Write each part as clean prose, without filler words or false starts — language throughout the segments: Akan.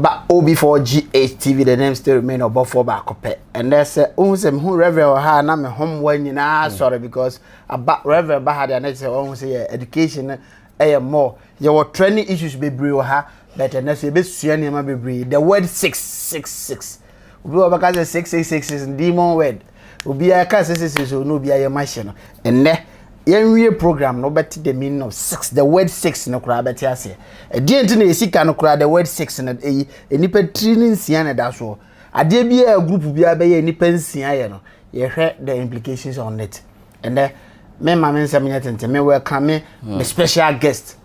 Ba OB4GHTV, the name still remain ɔbɔfoɔ baako pɛ. Ɛnɛ sɛ wohu sɛ mehu Reverend wɔ ha a, na me ho mmoa nyinaa sɔre because aba Reverend ba ha deɛ, na kyerɛ sɛ ɔhu sɛ yɛ education no ɛyɛ more. Yɛwɔ trending issues bebree wɔ ha, but ɛnɛ so yɛbɛsua nneɛma bebree. The word 666, obi wɔ bɛka sɛ 6666, demon word. Obiara ka 666 o, na obiara yɛ ma hyɛ no. Ɛnɛ yɛnwie program no, wobɛte the meaning of six, the word six no koraa bɛte aseɛ. Ɛdeɛ nti na yɛsika no koraa, the word six no, ɛyi nnipa tiri ne nsia na ɛda soɔ. Adeɛ biara, group biara bɛyɛ nnipa nsia yɛ no, yɛhwɛ the implications on it. Ɛnɛ me ma me nsɛm nyɛ tenten. Me welcome me special guest,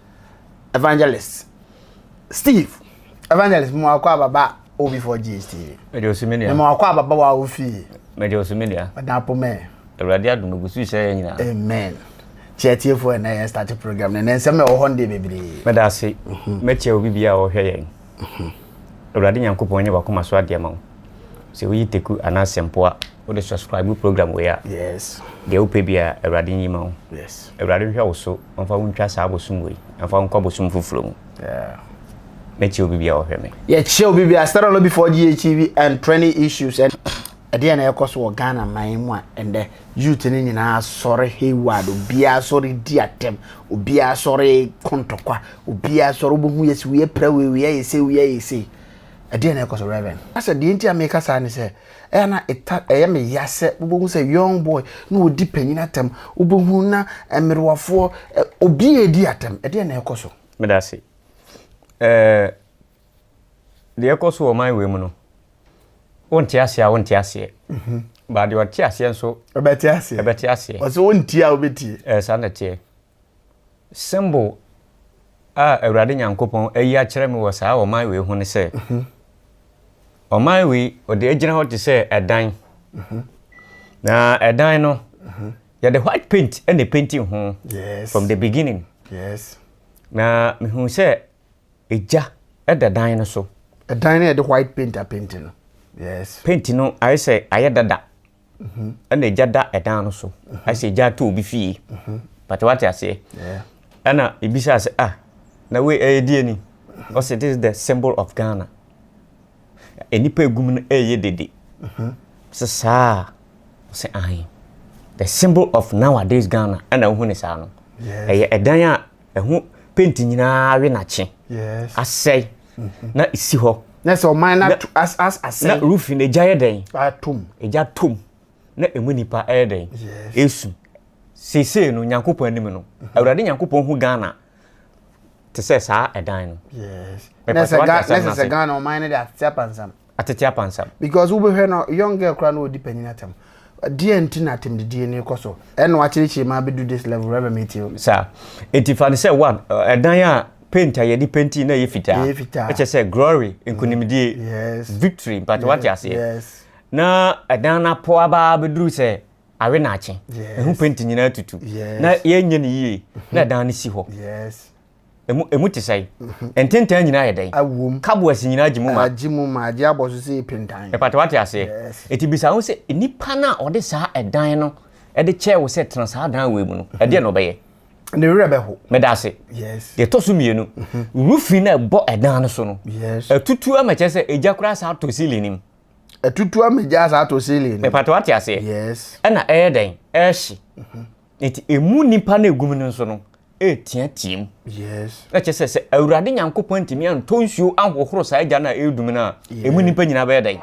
Evangelist Steve. Evangelist, mo akɔ ababa OB4 GHTV. Mede wo so, me me nua. Mo akɔ ababa wa wo fie. Mede wo so, me nua. Ɔda apomɛ. Awurade adom egu so hyɛ yɛn nyinaa. Amen. Kyerɛ tiefoɔ, ɛnɛ yɛn start program no, ɛnɛ nsɛm a ɛwɔ hɔ no deɛ bebree. Mɛda ase. Mɛkyia obi bia a ɔhwɛ yɛn. Awurade Nyankopɔn nyɛ wakoma so adeɛ ma wo. Sɛ woyi teku anaa sɛmpoa, wode subscribe program wei a, deɛ wopɛ bia Awurade nyi ma wo. Awurade nhwɛ wo so, ɔmfa wo ntwa saa abosom wei, ɔmfa wo nkɔ abosom foforɔ mu. Mɛkyia obi bia a ɔhwɛ me. Yɛkyerɛ obi bi a start on OB4 GHTV and trending issues and ɛdeɛ na ɛkɔ so wɔ Ghana man mu a ɛndɛ youth no nyinaa sɔre hayward, obiara sɔre di atɛm, obiara sɔre kɔntɔkwa, obiara sɔre wobɛhu yɛ sɛ wei pira wei, wei ayɛ sei, wei ayɛ sei. Ɛdeɛ na ɛkɔ so, Reverend? Asɛ deɛ nti a meka saa ne sɛ ɛyɛ na ɛta ɛyɛ me ya sɛ wobɛhu sɛ young boy na ɔdi panyin atɛm, wobɛhu na mmerewafoɔ obi a ɛdi atɛm. Ɛdeɛ na ɛkɔ so? Mɛda ase. Deɛ ɛkɔ so wɔ ɔman wei mu no, wonte aseɛ a, wonte aseɛ. Ba deɛ ɔte aseɛ nso ɛbɛte aseɛ. Ɛbɛte aseɛ. Ɔsɛ wontie a, wobɛtie. Saa na ɛteɛ. Symbol a Awurade Nyankopɔn ayi akyerɛ me wɔ saa ɔman wei ho ne sɛ, ɔman wei ɔde agyina hɔ te sɛ ɛdan. Na ɛdan no, yɛde white paint ɛna painting ho from the beginning. Na mehu sɛ egya ɛda dan no so. Ɛdan no yɛde white paint apaint no, yes. Paint no ayɛ sɛ ayɛ dada. Ɛna egya da ɛdan no so. Ayɛ sɛ egya atɔ obi fie. But wate aseɛ. Yeah. Ɛna ebisa sɛ, "Ah, na wei ɛyɛ die ni?" Ɔsɛ this is the symbol of Ghana. Nnipa egum no ɛyɛ dede. Sɛ saa, ɔsɛ ahen. The symbol of nowadays Ghana ɛna wohu ne saa no. Ɛyɛ ɛdan a ɛho paint nyinaa we n'akye. Asɛe. Na esi hɔ. Na sɛ ɔman no ato as Na asɛe. Roofing no egya yɛ dɛn? Atom. Egya tom. Na emu nipa ɛyɛ dɛn? Esu. Seesei no, Nyankopɔn anim no, Awurade Nyankopɔn hu Ghana te sɛ saa ɛdan no. Mepɛ Na sɛ sɛ wate Ga asɛm na no sɛ ase. Ghana ɔman no de atete apansam. Atete apansam. Because wobɛhwɛ no, young girl koraa na ɔdi panyin atɛm. Deɛ nti na atɛmdidie no kɔ so ɛna wakyerɛkyerɛ mu abɛdu this level, Reverend Matthew? Saa. Enti fa no sɛ one, ɛdan a paint a yɛde painting na ɛyɛ fitaa. Ɛyɛ fitaa. Ɛkyɛ sɛ glory, nkonimdie, victory, mpatɛ wate aseɛ. Na ɛdan no apɔ aba bɛduru sɛ awe naakye. Ɛho paint nyinaa tutu. Na yɛnyɛ no yie. Na ɛdan no si hɔ. Emu te sɛn? Ntentan nyinaa yɛ dɛn? Awom. Cupboards nyinaa gye mu ma. Agye mu ma agye abɔ so sɛ yɛ pentan. Ɛpatɛ wate aseɛ. Yes. Eti bisa ho sɛ nipa no a ɔde saa ɛdan no ɛde kyɛɛ wo sɛ tena saa dan wei mu no, ɛdeɛ na ɔbɛyɛ? Ne werɛ bɛho. Mɛda ase. Deɛ ɛtɔ so mmienu, roofing no a ɛbɔ ɛdan no so no, ɛtutu ama kyerɛ sɛ egya koraa saa atɔ ceiling no mu. Ɛtutu ama gya saa atɔ ceiling no. Mepatɛ wate aseɛ. Ɛna ɛyɛ dɛn? Ɛɛhye. Nti emu nipa no egum no nso no, ɛɛteatea mu. Na kyerɛ sɛ Awurade Nyankopɔn ntumi antɔ nsuo ahohoro saa egya no a ɛredum no a, emu nipa nyinaa bɛyɛ dɛn?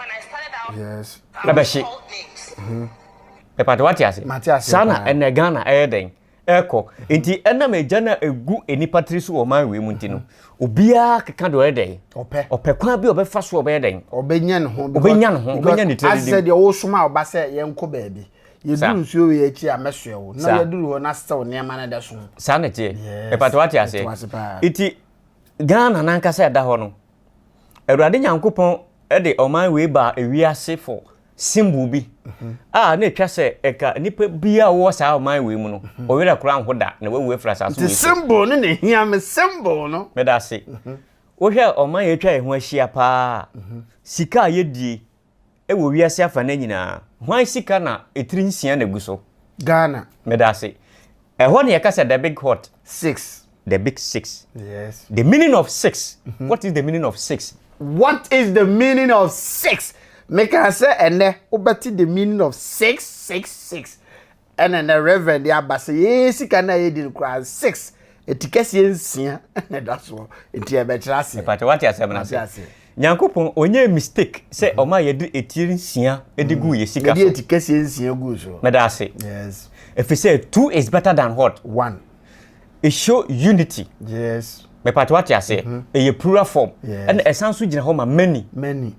Ɛbɛhye. Mepatɛ wate ase. Mate aseɛ Saa na paa. ɛnɛ Ghana ɛyɛ dɛn? Ɛkɔ. Nti ɛnam egya no a egu nipa tiri so wɔ ɔman wei mu nti no, obiara keka deɛ ɔyɛ dɛn? Ɔpɛ. Ɔpɛ kwan bi a ɔbɛfa so a ɔbɛyɛ dɛn? Ɔbɛnya ne ho. Ɔbɛnya ne ho, ɔbɛnya ne tiri asɛ deɛ wosoma a ɔba sɛ yɛnkɔ baabi, yɛduru nsuo wei akyi a, mɛsoɛ wo na yɛduru hɔ na sew nneɛma no da so. Saa na ɛteɛ. Yes. Mepatɛ wate aseɛ. Mete ase paa. Nti Ghana nankasa ɛda hɔ no, Awurade Nyankopɔn ɛde ɔman wei baa ewiase for symbol bi a na etwa sɛ ɛka nipa biara a wɔwɔ saa ɔman wei mu no, ɔwerɛ koraa nho da na wawu afiri asase nti wei so. Symbol no na ehia me, symbol no. Meda ase. Wohwɛ ɔman yɛ atwa yɛn ho ahyia paa, sika a yɛdie ɛwɔ wiase afa no nyinaa, hwan sika na ɛtiri nsia na egu so? Ghana. Meda ase. Ɛhɔ ne yɛka sɛ the big what? Six. The big six. The meaning of six. What is the meaning of six? What is the meaning of six? Meka sɛ ɛnɛ wobɛte the meaning of 666. Ɛna ɛnɛ Reverend de aba sɛ yɛn sika no a yɛdi no koraa six eti kɛseɛ nsia na ɛda soɔ nti yɛbɛkyerɛ aseɛ. Mepakyɛ wate asɛm no Mate ase? aseɛ. Nyankopɔn ɔnyɛɛ mistake sɛ ɔma yɛde etiri nsia de guu yɛ sika Yɛde so. eti kɛseɛ nsia guu soɔ. Meda ase. Yes. Ɛfiri sɛ two is better than what? One. It show unity. Yes. Mepakyɛ wate aseɛ? Ɛyɛ plural form. Yes. Ɛna ɛsan so gyina hɔ ma many. Many.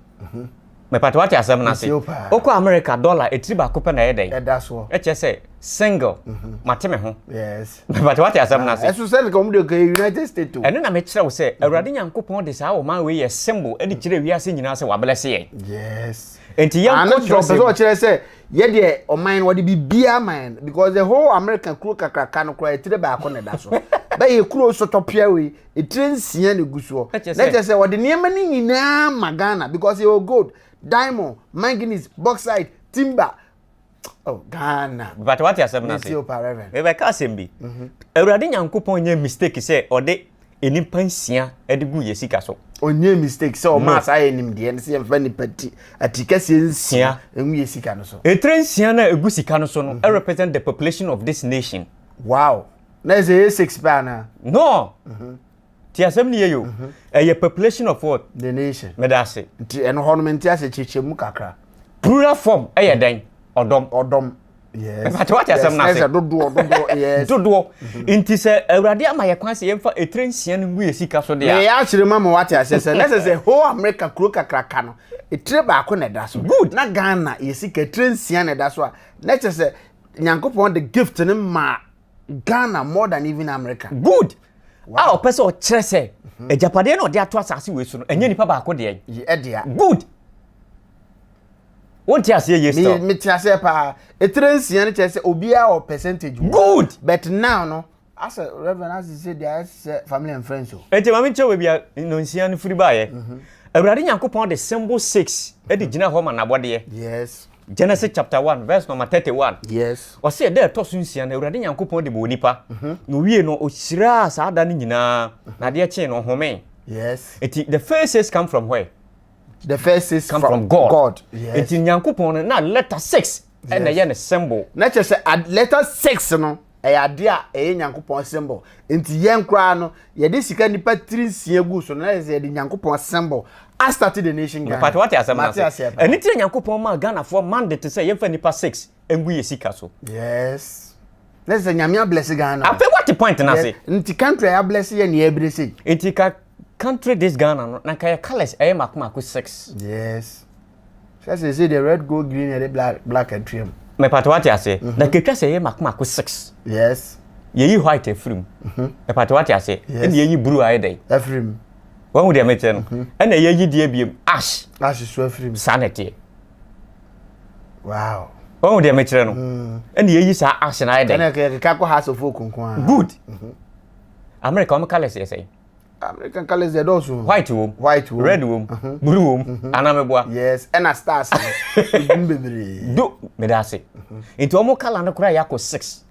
Mepatɛ wate asɛm no ase. Metie wo paa. Wokɔ America dollar etiri baako pɛ na ɛyɛ dɛn? Ɛda soɔ. Ɛkyerɛ sɛ single. Mate me ho. Yes. Mepatɛ wate asɛm no ase. Ɛso sɛ nka wɔn de kɔ United States o. Ɛno na mekyerɛ wo sɛ Awurade Nyankopɔn de saa ɔman wei yɛ symbol de kyerɛ wiase nyinaa sɛ wablɛse yɛn. Yes. Enti yɛnkɔ Ano kyerɛ ɔpɛ sɛ twerɛsɛm. ɔkyerɛ sɛ yɛ deɛ ɔman no wɔde biribiara ma yɛn because the whole America kuro kakraka no koraa etire baako na ɛda so. Bɛyɛ kuro sotɔpea wei etire nsia na egu soɔ. Na kyerɛ Na sɛ- kyerɛ sɛ wɔde nneɛma no nyinaa ma Ghana because yɛwɔ gold, diamond, manganese, bauxite, timber. Oh, Ghana. Mepatɛ wate asɛm no ase. Metie wo paa Reverend. Mebɛka asɛm bi. Awurade Nyankopɔn nyɛ mistake sɛ ɔde nnipa nsia de guu yɛ sika so. Ɔnyɛ mistake sɛ ɔmaa saa yɛ nimdeɛ no sɛ yɛmfa nipa ti ati kɛseɛ nsia ngu yɛ sika no so. Etire nsia no a egu sika no so no represent the population of this nation. Wow. Na ɛsɛ yɛ six pɛ anaa? No. Ti asɛm no yie o. Ɛyɛ population of what? The nation. Meda ase. Nti ɛno hɔ no mente ase kyerɛkyerɛ mu kakra. Plural form ɛyɛ dɛn? Ɔdɔm. Ɔdɔm. Yes. Mepatɛ wate asɛm no ase. Yes, dodoɔ dodoɔ yes. Dodoɔ. Nti sɛ Awurade ama yɛ kwan sɛ yɛmfa etire nsia no ngu yɛ sika so deɛ a. Meyɛ akyerɛ mu ama wate aseɛ sɛ na ɛsɛ sɛ whole America kuro kakraka no etire baako na ɛda so. Good. Na Ghana yɛ sika etire nsia na ɛda so a na kyerɛ sɛ Nyankopɔn de gift no maa Ghana more than even America. Good. A ɔpɛ sɛ ɔkyerɛ sɛ agyapadeɛ na ɔde ato asase wei so no ɛnyɛ nipa baako deɛ. Ɛdea. Good. Wonte aseɛ yie still. Me te aseɛ paa. Etire nsia no kyerɛ sɛ obiara wɔ percentage wɔ. Good. But now no asɛ Reverend asɛ sɛ deɛ ayɛ sɛ family and friends o. Enti maame nkyɛn wɔ bi a nnonsia no firi baeɛ. Awurade Nyankopɔn de symbol six de gyina hɔ ma n'abɔdeɛ. Yes. Genesis chapter 1 verse number 31. Yes. Ɔse ɛda ɛtɔ so nsia no Awurade Nyankopɔn de bɔɔ nipa. Na owie no ɔhyiraa saa da no nyinaa na adeɛ kyee no ɔhomee. Yes. Enti the first six come from where? The first six come from, God. God. Yes. Enti Nyankopɔn no na letter six ɛna ɛyɛ ne symbol. Na kyerɛ sɛ letter six no ɛyɛ adeɛ a ɛyɛ Nyankopɔn symbol. Nti yɛn koraa no yɛde sika nipa tiri nsia gu so no na kyerɛ sɛ yɛde Nyankopɔn symbol a start the nation Ghana. Mepate wate asɛm no Mate ase. aseɛ paa. Ɛno nti na Nyankopɔn maa Ghanafoɔ mandate sɛ yɛmfa nipa six ngu yɛ sika so. Yes. Na kyerɛ sɛ Nyame abless Ghana. Afei wate point no ase. Nti country a yɛabless yɛ ne yɛbrɛ sei. Nti ka country this Ghana no na nka yɛ colours ɛyɛ mako mako six. Yes. Sɛ sɛ sɛ deɛ red gold green yɛde black black atua mu. Mepate wate aseɛ. Na ketwa sɛ ɛyɛ mako mako six. Yes. Yɛyi white afiri mu. Mepate wate aseɛ. Yes. Ɛna yɛyi blue ayɛ dɛn. Afiri mu. Wahu deɛ mekyerɛ no. Ɛna yɛyi deɛ biem ash. Ash so afiri mu. Saa na ɛteɛ. Wow. Wahu deɛ mekyerɛ no. Ɛna yɛyi saa ash na ayɛ dɛn. Ɛna kɛkɛ kɔ house of folk nko ara. Good. America wɔn colours yɛ sɛn? American colours yɛ dɔɔso. White wom. White wom. Red wom. Blue wom. Anaa meboa. Yes, ɛna stars no. Egum bebree. Do meda ase. Nti wɔn colour no koraa yɛ akɔ six.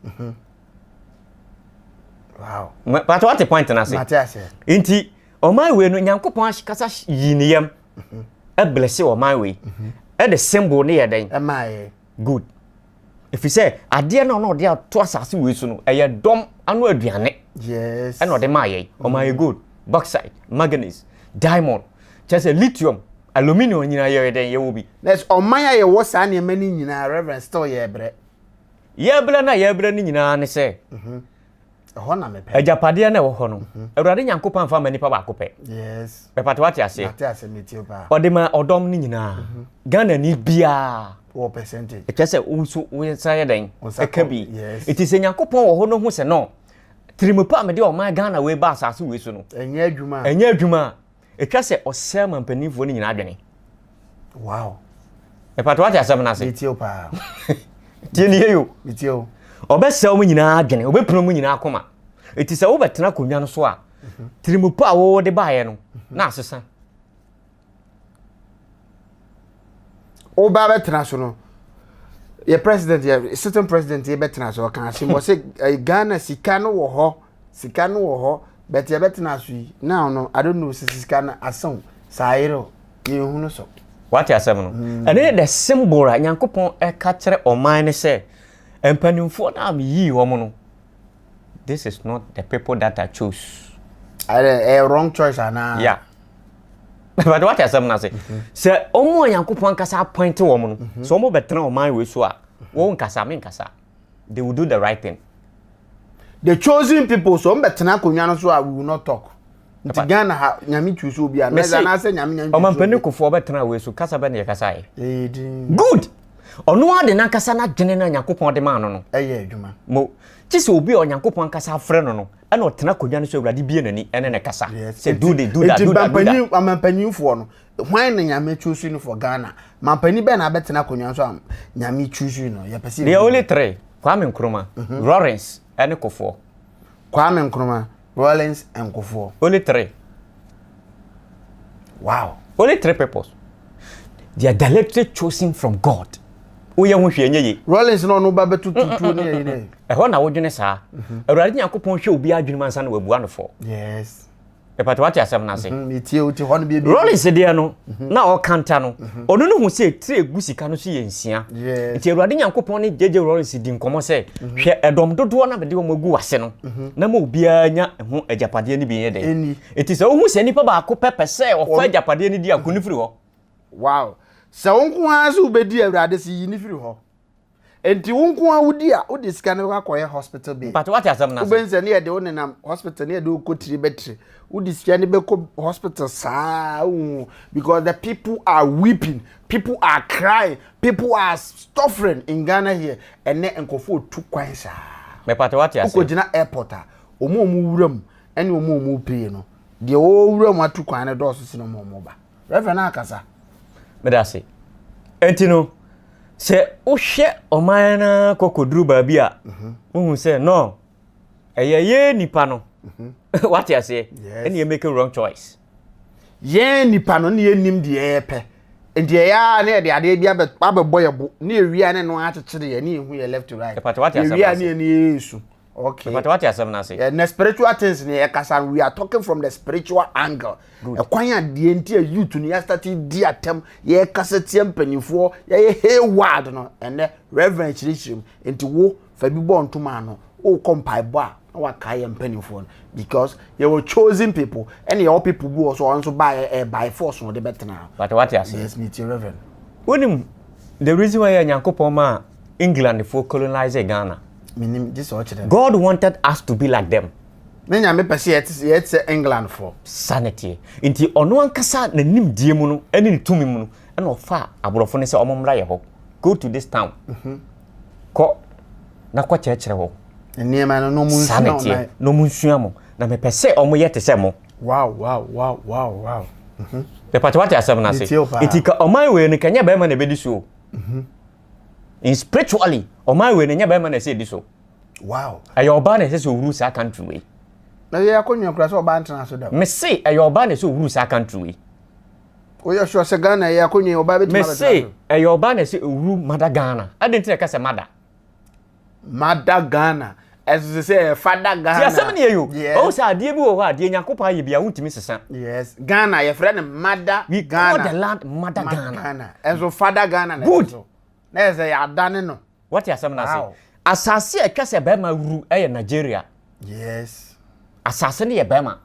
Wow. Pàtó wate point no ase. Mate ase. Nti ɔman wei no Nyankopɔn kasa yii ne yam. Ɛblɛse ɔman wei. Ɛde symbol ne yɛ dɛn? Ɛmaa yɛ. Good. Ɛfiri sɛ adeɛ no a na ɔde ato asase wei so no ɛyɛ dɔm ano aduane. Yes. Ɛna ɔde maa yɛn. Ɔmaa yɛ gold, bauxite, manganese, diamond, kyerɛ sɛ lithium, aluminium nyinaa yɛyɛ dɛn yɛwɔ bi. Na ɔman a yɛwɔ saa nneɛma no nyinaa Reverend still yɛbrɛ. Yɛbrɛ no a yɛbrɛ no nyinaa ne sɛ. Ɛhɔ na mepɛ. Agyapadeɛ no a ɛwɔ hɔ no, Awurade Nyankopɔn amfa amma nipa baako pɛ. Yes. Mepate wate aseɛ? Mate aseɛ, metie paa. Ɔde ma ɔdɔm no nyinaa. Ghanani biara. Wɔ percentage. Ɛkyerɛ sɛ wo nso wo nsa yɛ dɛn? Wo nsa Ɛka kɔ, bi. yes. Nti sɛ Nyankopɔn wɔ hɔ no hu sɛ no, tirimu pa a mede ɔman Ghana wei ba asase wei so no, Ɛnyɛ adwuma a. ɛnyɛ adwuma a, ɛtwa sɛ ɔsɛe ma mpanimfoɔ no nyinaa adwene. Wow. Mepate wate asɛm no ase? Metie wo paa. Tie ne yie o. Metie wo. Ɔbɛsɛe wɔn nyinaa adwene, ɔbɛpira wɔn nyinaa akoma. Eti sɛ wobɛtena akonnwa no so a, tirimu pa a wode baeɛ no, na asesa. Woba bɛtena so no, yɛ president yɛ sitting president yɛ bɛtena so ɔka asɛm ɔsɛ eh, Ghana sika no wɔ hɔ sika no wɔ hɔ but yɛbɛtena so yi now no I don't know sɛ sika no asaw. Saa yere o, yɛnhunu so. Wate asɛm no? Ɛno ne the symbol a Nyankopɔn ɛka kyerɛ ɔman no sɛ, mpanimfoɔ no a meyii wɔn no, this is not the people that I chose. Ɛyɛ wrong choice anaa? Yeah. But wate asɛm no ase? Sɛ wɔn a Nyankopɔn ankasa appoint wɔn no, sɛ wɔn bɛtena ɔman wei so a, wɔn nkasa, me nkasa. They will do the right thing. The chosen people, so wɔn bɛtena akonnwa no so a, we will not talk. Nti Ghana ha, Nyame choose obi a, na anaasɛ Nyame Nyame choose obi. Ɔmampanin Kufuor bɛtena wei so, kasa bɛ na yɛkasa yɛ. Good! Ɔno ara de n'ankasa n'adwene no a Nyankopɔn de maa no no. Ɛyɛ adwuma. Mo, gye sɛ obi a Onyankopɔn ankasa afrɛ no no, ɛna ɔtena akonnwa no so Awurade bie n'ani ɛne ne kasa. Sɛ do this, do that, do that, do that. Nti amampanyinfoɔ no, hwan na Nyame choose no for Ghana? Mampanin bɛn na abɛtena akonnwa so a Nyame choose no? Yɛpɛ sɛ. There are only three. Kwame Nkrumah, Lawrence, ɛne Kufuor. Kwame Nkrumah, Rawlings and Kufuor. Only three. Wow. Only three people. They are directly chosen from God. Woyɛ ho hwee nyɛ ye. Rawlings na ɔno ba bɛto tutuo ne yɛ ne. Ɛhɔ na wodwene saa. Awurade Nyankopɔn hwɛ obi adwene mu ansa na wabua no fɔ. Yes. Ɛpata wate asɛm no ase. Metie o ti hɔ no bi. Rawlings deɛ no na ɔkanta no. Ɔno no hu sɛ tire egu sika no so yɛ nsia. Nti Awurade Nyankopɔn ne JJ Rawlings di nkɔmmɔ sɛ hwɛ ɛdɔm dodoɔ na mede wɔn agu wase no na ma obiara nya ho agyapadeɛ no bi nyɛ dɛn. Nti sɛ wohu sɛ nipa baako pɛ pɛ sɛ ɔfa agyapadeɛ no di a, ko no firi hɔ. Wow. Sɛ wo nko ara sɛ wobɛdi Awurade so yi no firi hɔ. Enti wo nko ara wodi a, wode sika no bɛkɔ akɔyɛ hospital bill. Mpatwa wate asɛm no ase. Wobɛhu sɛ ne yɛde wo nenam hospital ne yɛde wo kɔ tiri bɛtiri. Wode sika no bɛkɔ hospital saa wohu because the people are weeping, people are crying, people are suffering in Ghana here. Ɛnɛ nkurɔfoɔ tu kwan saa. Mepatwa wate ase. Wokɔgyina airport a, wɔn a wɔwura mu ne wɔn a wɔpue no, deɛ wɔwura mu atu kwan no dɔɔso sene wɔn a wɔba. Reverend akasa. Meda ase. Enti no, sɛ wohwɛ ɔman no ara kɔ kɔduru baabi a, mhm. wohu sɛ no, ɛyɛ yɛn nipa no. Mhm. Wate aseɛ? Ɛne yɛ make a wrong choice. Yɛn nipa no ne yɛnim deɛ yɛpɛ. Nti ɛyɛ a ne yɛde adeɛ bi abɛbɔ yɛ bo ne yɛwia ne no akyekyere yɛ ne yɛhu yɛ left to right. Yɛwia ne yɛ ne yɛsu. Okay. But what asɛm no ase? Yeah, na spiritual things ne yɛkasa we are talking from the spiritual angle. Ɛkwan a deɛ nti a youth no yɛastate di atɛm yɛkasa tia mpanimfoɔ yɛyɛ hayward no ɛnɛ reverend kyerɛkyerɛ mu nti wo fa bi bɔ ntoma ano wokɔ mpaebɔ a na wakae yɛ mpanimfoɔ no because yɛwɔ chosen people ɛne yɛwɔ people bi wɔ so ɔno nso baeɛ ɛyɛ by force na ɔde bɛtena. But what ase? Yes, me tie reverend. Wonim the reason why yɛ Nyankopɔn maa Englandfoɔ colonize Ghana. Menim, gye sɛ ɔkyerɛ me. God wanted us to be like them. Ne Nyame pɛ sɛ yɛte yɛte sɛ Englandfoɔ. Saa na ɛteɛ. Nti ɔno ankasa n'animdie mu no ne ne tumi mu no ɛna ɔfaa aborɔfo no sɛ wɔn mmra yɛ hɔ. Go to this town. Mhm. Kɔ na kɔ kyerɛkyerɛ hɔ. Nneɛma no na wɔn nsua Saa na ɛteɛ. Na wɔn nsua mo. Na mepɛ sɛ wɔn yɛ te sɛ mo. Wow wow wow. Mhm. Mepatɛ wate asɛm no ase. Nti ka ɔman wei no kɛnyɛ bɛrima na ɛbɛdi so o. Mhm. In spiritually, ɔman wei no nyɛ bɛrima na ɛsɛ ɛdi so. Wow. Ɛyɛ ɔbaa na ɛsɛ sɛ owuru saa country wei. Na yɛ akonnwa kura sɛ ɔbaa ntena so da. Mese ɛyɛ ɔbaa na ɛsɛ owuru saa country wei. Woyɛ sure sɛ Ghana ɛyɛ akonnwa ɔbaa bɛtumi abɛtena so. Mese ɛyɛ ɔbaa na ɛsɛ owuru mother Ghana. Adɛn nti na ɛka sɛ mother? Mother Ghana. Ɛso sɛ ɛyɛ father Ghana. Ti asɛm ne yɛ yo. Ɔhu sɛ adeɛ bi wɔ hɔ a deɛ Nyankopɔn ayɛ bi a wontumi sesa. Yes. Ghana yɛfrɛ no mother We Ghana. call the land mother Ghana. Ghana. Ɛnso father Ghana na Good. ɛso. Na yɛ sɛ yɛadane no. Wɔte asɛm no ase. Wow. Asase a ɛtwa sɛ bɛrima wuru ɛyɛ Nigeria. Yes. Asase no yɛ bɛrima.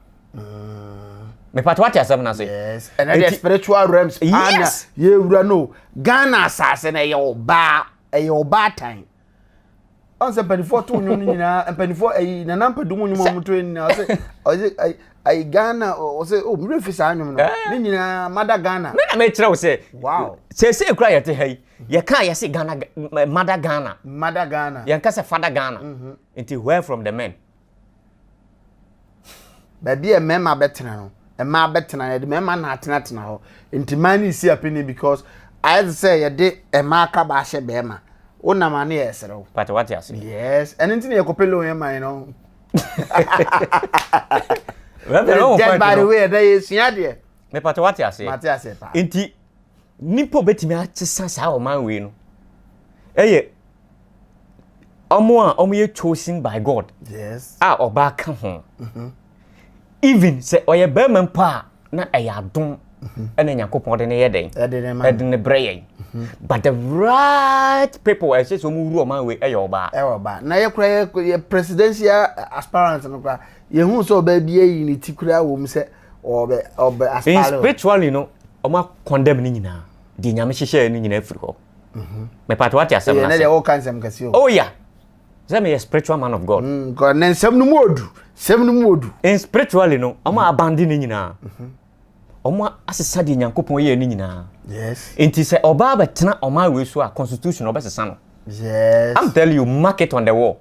Mepatɛ wate asɛm no ase. Yes. Ɛnɛ deɛ spiritual realms paa na yɛwura no. Ghana asase no ɛyɛ ɔbaa ɛyɛ ɔbaatan. Ɔn sɛ mpanimfoɔ to nnwom no nyinaa mpanimfoɔ ayi nana mpadum nnwom a wɔto nyinaa ɔsɛ ɔsɛ ayi ayi Ghana ɔsɛ o mmerɛ fi saa nnwom no ne nyinaa mada Ghana. Me na mekyerɛ wo sɛ. Wow. Seesei kura yɛte ha yi yɛka yɛse Ghana mada Ghana. Mada Ghana. Yɛnka sɛ fada Ghana. Mm-hmm. Nti where from the men? Baabi a mmarima bɛtena no, mmaa bɛtena yɛde mmarima na atenatena hɔ. Nti mmaa no resi apini because ayɛ te sɛ yɛde mmaa kaba ahyɛ bɛrima. Wonam a ne yɛ serew. Pate wate ase. Yes, ɛno nti na yɛkɔpɛ loan yɛ man no. Just by the way, ɛdɛ yɛsua deɛ. Mepate wate ase. Mate ase paa. Nti nipa obetumi akyesa saa ɔman wei no ɛyɛ ɔmo a ɔmo yɛ chosen by God. Yes. A ɔbaa ka ho. Mm -hmm. Even sɛ ɔyɛ bɛrima mpo a na ɛyɛ adom. Ɛna Nyankopɔn de ne yɛ dɛn? Ɛde ne brɛ yɛn. But the right people ɛsɛ sɛ wɔn wuru ɔman wei ɛyɛ ɔbaa. Ɛwɔ ɔbaa. Na yɛ kura yɛ yɛ presidential aspirant no kura yɛn hu sɛ ɔbaa bi ayi ne ti kura wɔ mu sɛ ɔbɛ ɔbɛ aspire. Spiritually no wɔn akɔndɛm ne nyinaa deɛ Nyame hyehyɛ ne nyinaa firi hɔ. Mepatɛ wate asɛm na se. Ɛnɛ deɛ wɔka nsɛm kɛse o. Oh yeah. Sɛ meyɛ spiritual man of God. Mm, ne nsɛm no mu odu. Nsɛm no mu odu. In spiritually no, wɔn mm. abandon ne nyinaa. Wɔn asesa deɛ Nyankopɔn yɛɛ ne nyinaa. Yes. Nti sɛ ɔbaa bɛtena ɔman wei so a constitution ɔbɛsesa no. Yes. I'm telling you, mark it on the wall.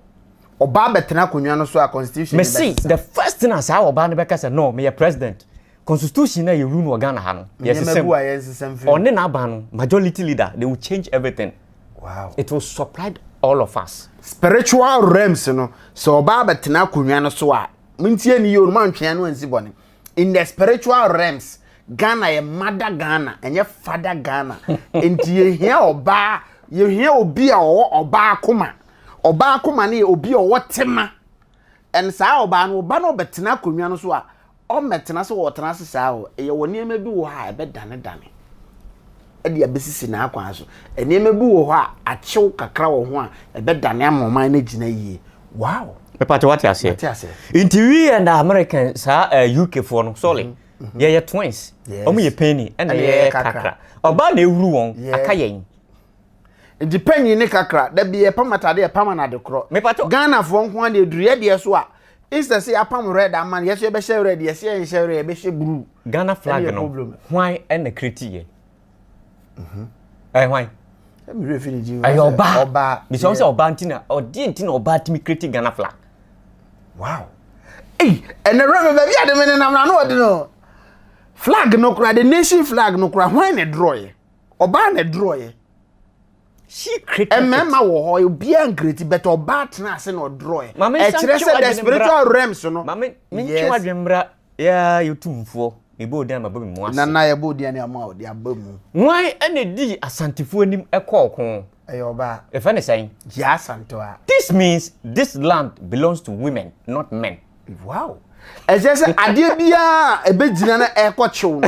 Ɔbaa bɛtena akonnwa no so a constitution. Me see the first thing a saa ɔbaa no bɛka sɛ no meyɛ president. Constitution na yɛ rule no wɔ Ghana ha no. Yɛsesam. Ɔne n'aban no majority leader they will change everything. Wow. It will surprise all of us. Spiritual realms no sɛ ɔbaa bɛtena akonnwa no so a montie ne yie o no moantwea no ansi bɔne. In the spiritual realms Ghana yɛ mother Ghana ɛnyɛ father Ghana nti yɛhia ɔbaa yɛhia obi a ɔwɔ ɔbaa koma ɔbaa koma no yɛ obi a ɔwɔ tema and saa ɔbaa no ɔba no ɔbɛtena akonnwa no so a ɔmmɛtena sɛ ɔtena ase saa o ɛyɛ wɔ nneɛma bi wɔ hɔ a ɛbɛdanedane ɛde abɛsisi n'akwan so nneɛma bi wɔ hɔ a akyew kakra wɔ ho a ɛbɛdane ama ɔman no agyina yie wow mepate wate aseɛ Mate aseɛ. Nti we and the American saa uh, eh, UK foɔ no sorry mm -hmm. yɛyɛ twins wɔn yɛ panyin ɛna yɛyɛ kakra ɔbaa na ewuru wɔn aka yɛn Nti panyin ne kakra da bi yɛpam atade yɛpam no ade korɔ. Mepakyɛw. Ghanafoɔ nko ara deɛ ɛduru yɛ deɛ so a instead sɛ yɛapam red ama no yɛso yɛbɛhyɛ red yɛsɛ yɛnhyɛ red yɛbɛhyɛ blue. Ghana flag Ɛne yɛ no problem. hwan ɛna create yɛ? Ɛyɛ hwan? Sɛ me werɛ fi ne din. Ɛyɛ ɔbaa. Ɔbaa. Bisa wɔn sɛ ɔbaa nti na ɔdeɛ nti na ɔbaa tumi create Ghana flag. Wow. Ei, ɛnɛ rɛ baabi a de me nenam na ano ɔde no. Flag no kora the nation flag no kora hwan na ɛdraw yɛ? Ɔbaa na ɛdraw yɛ. She created it. Mmarima wɔ hɔ, obiara nkreti, but ɔbaa tena ase na ɔdraw yɛ. Maame nsa Ɛkyerɛ ntwe sɛ the w'adwene mbra. spiritual realms no. Maame mentwe Yes. w'adwene mbra yaa yɛ tumfoɔ mebɔ odin a mabɔ me mu ase. Nana yɛbɔ odin ne ama ɔde aba mu. Hwan na edii Asantefoɔ anim kɔɔ ɔko? Ɛyɛ ɔbaa. Yɛfrɛ no sɛn? Gyaa Asantewaa. This means this land belongs to women not men. Wow. Ɛkyerɛ sɛ adeɛ biara a ɛbɛgyina na ɛrekɔkyew no,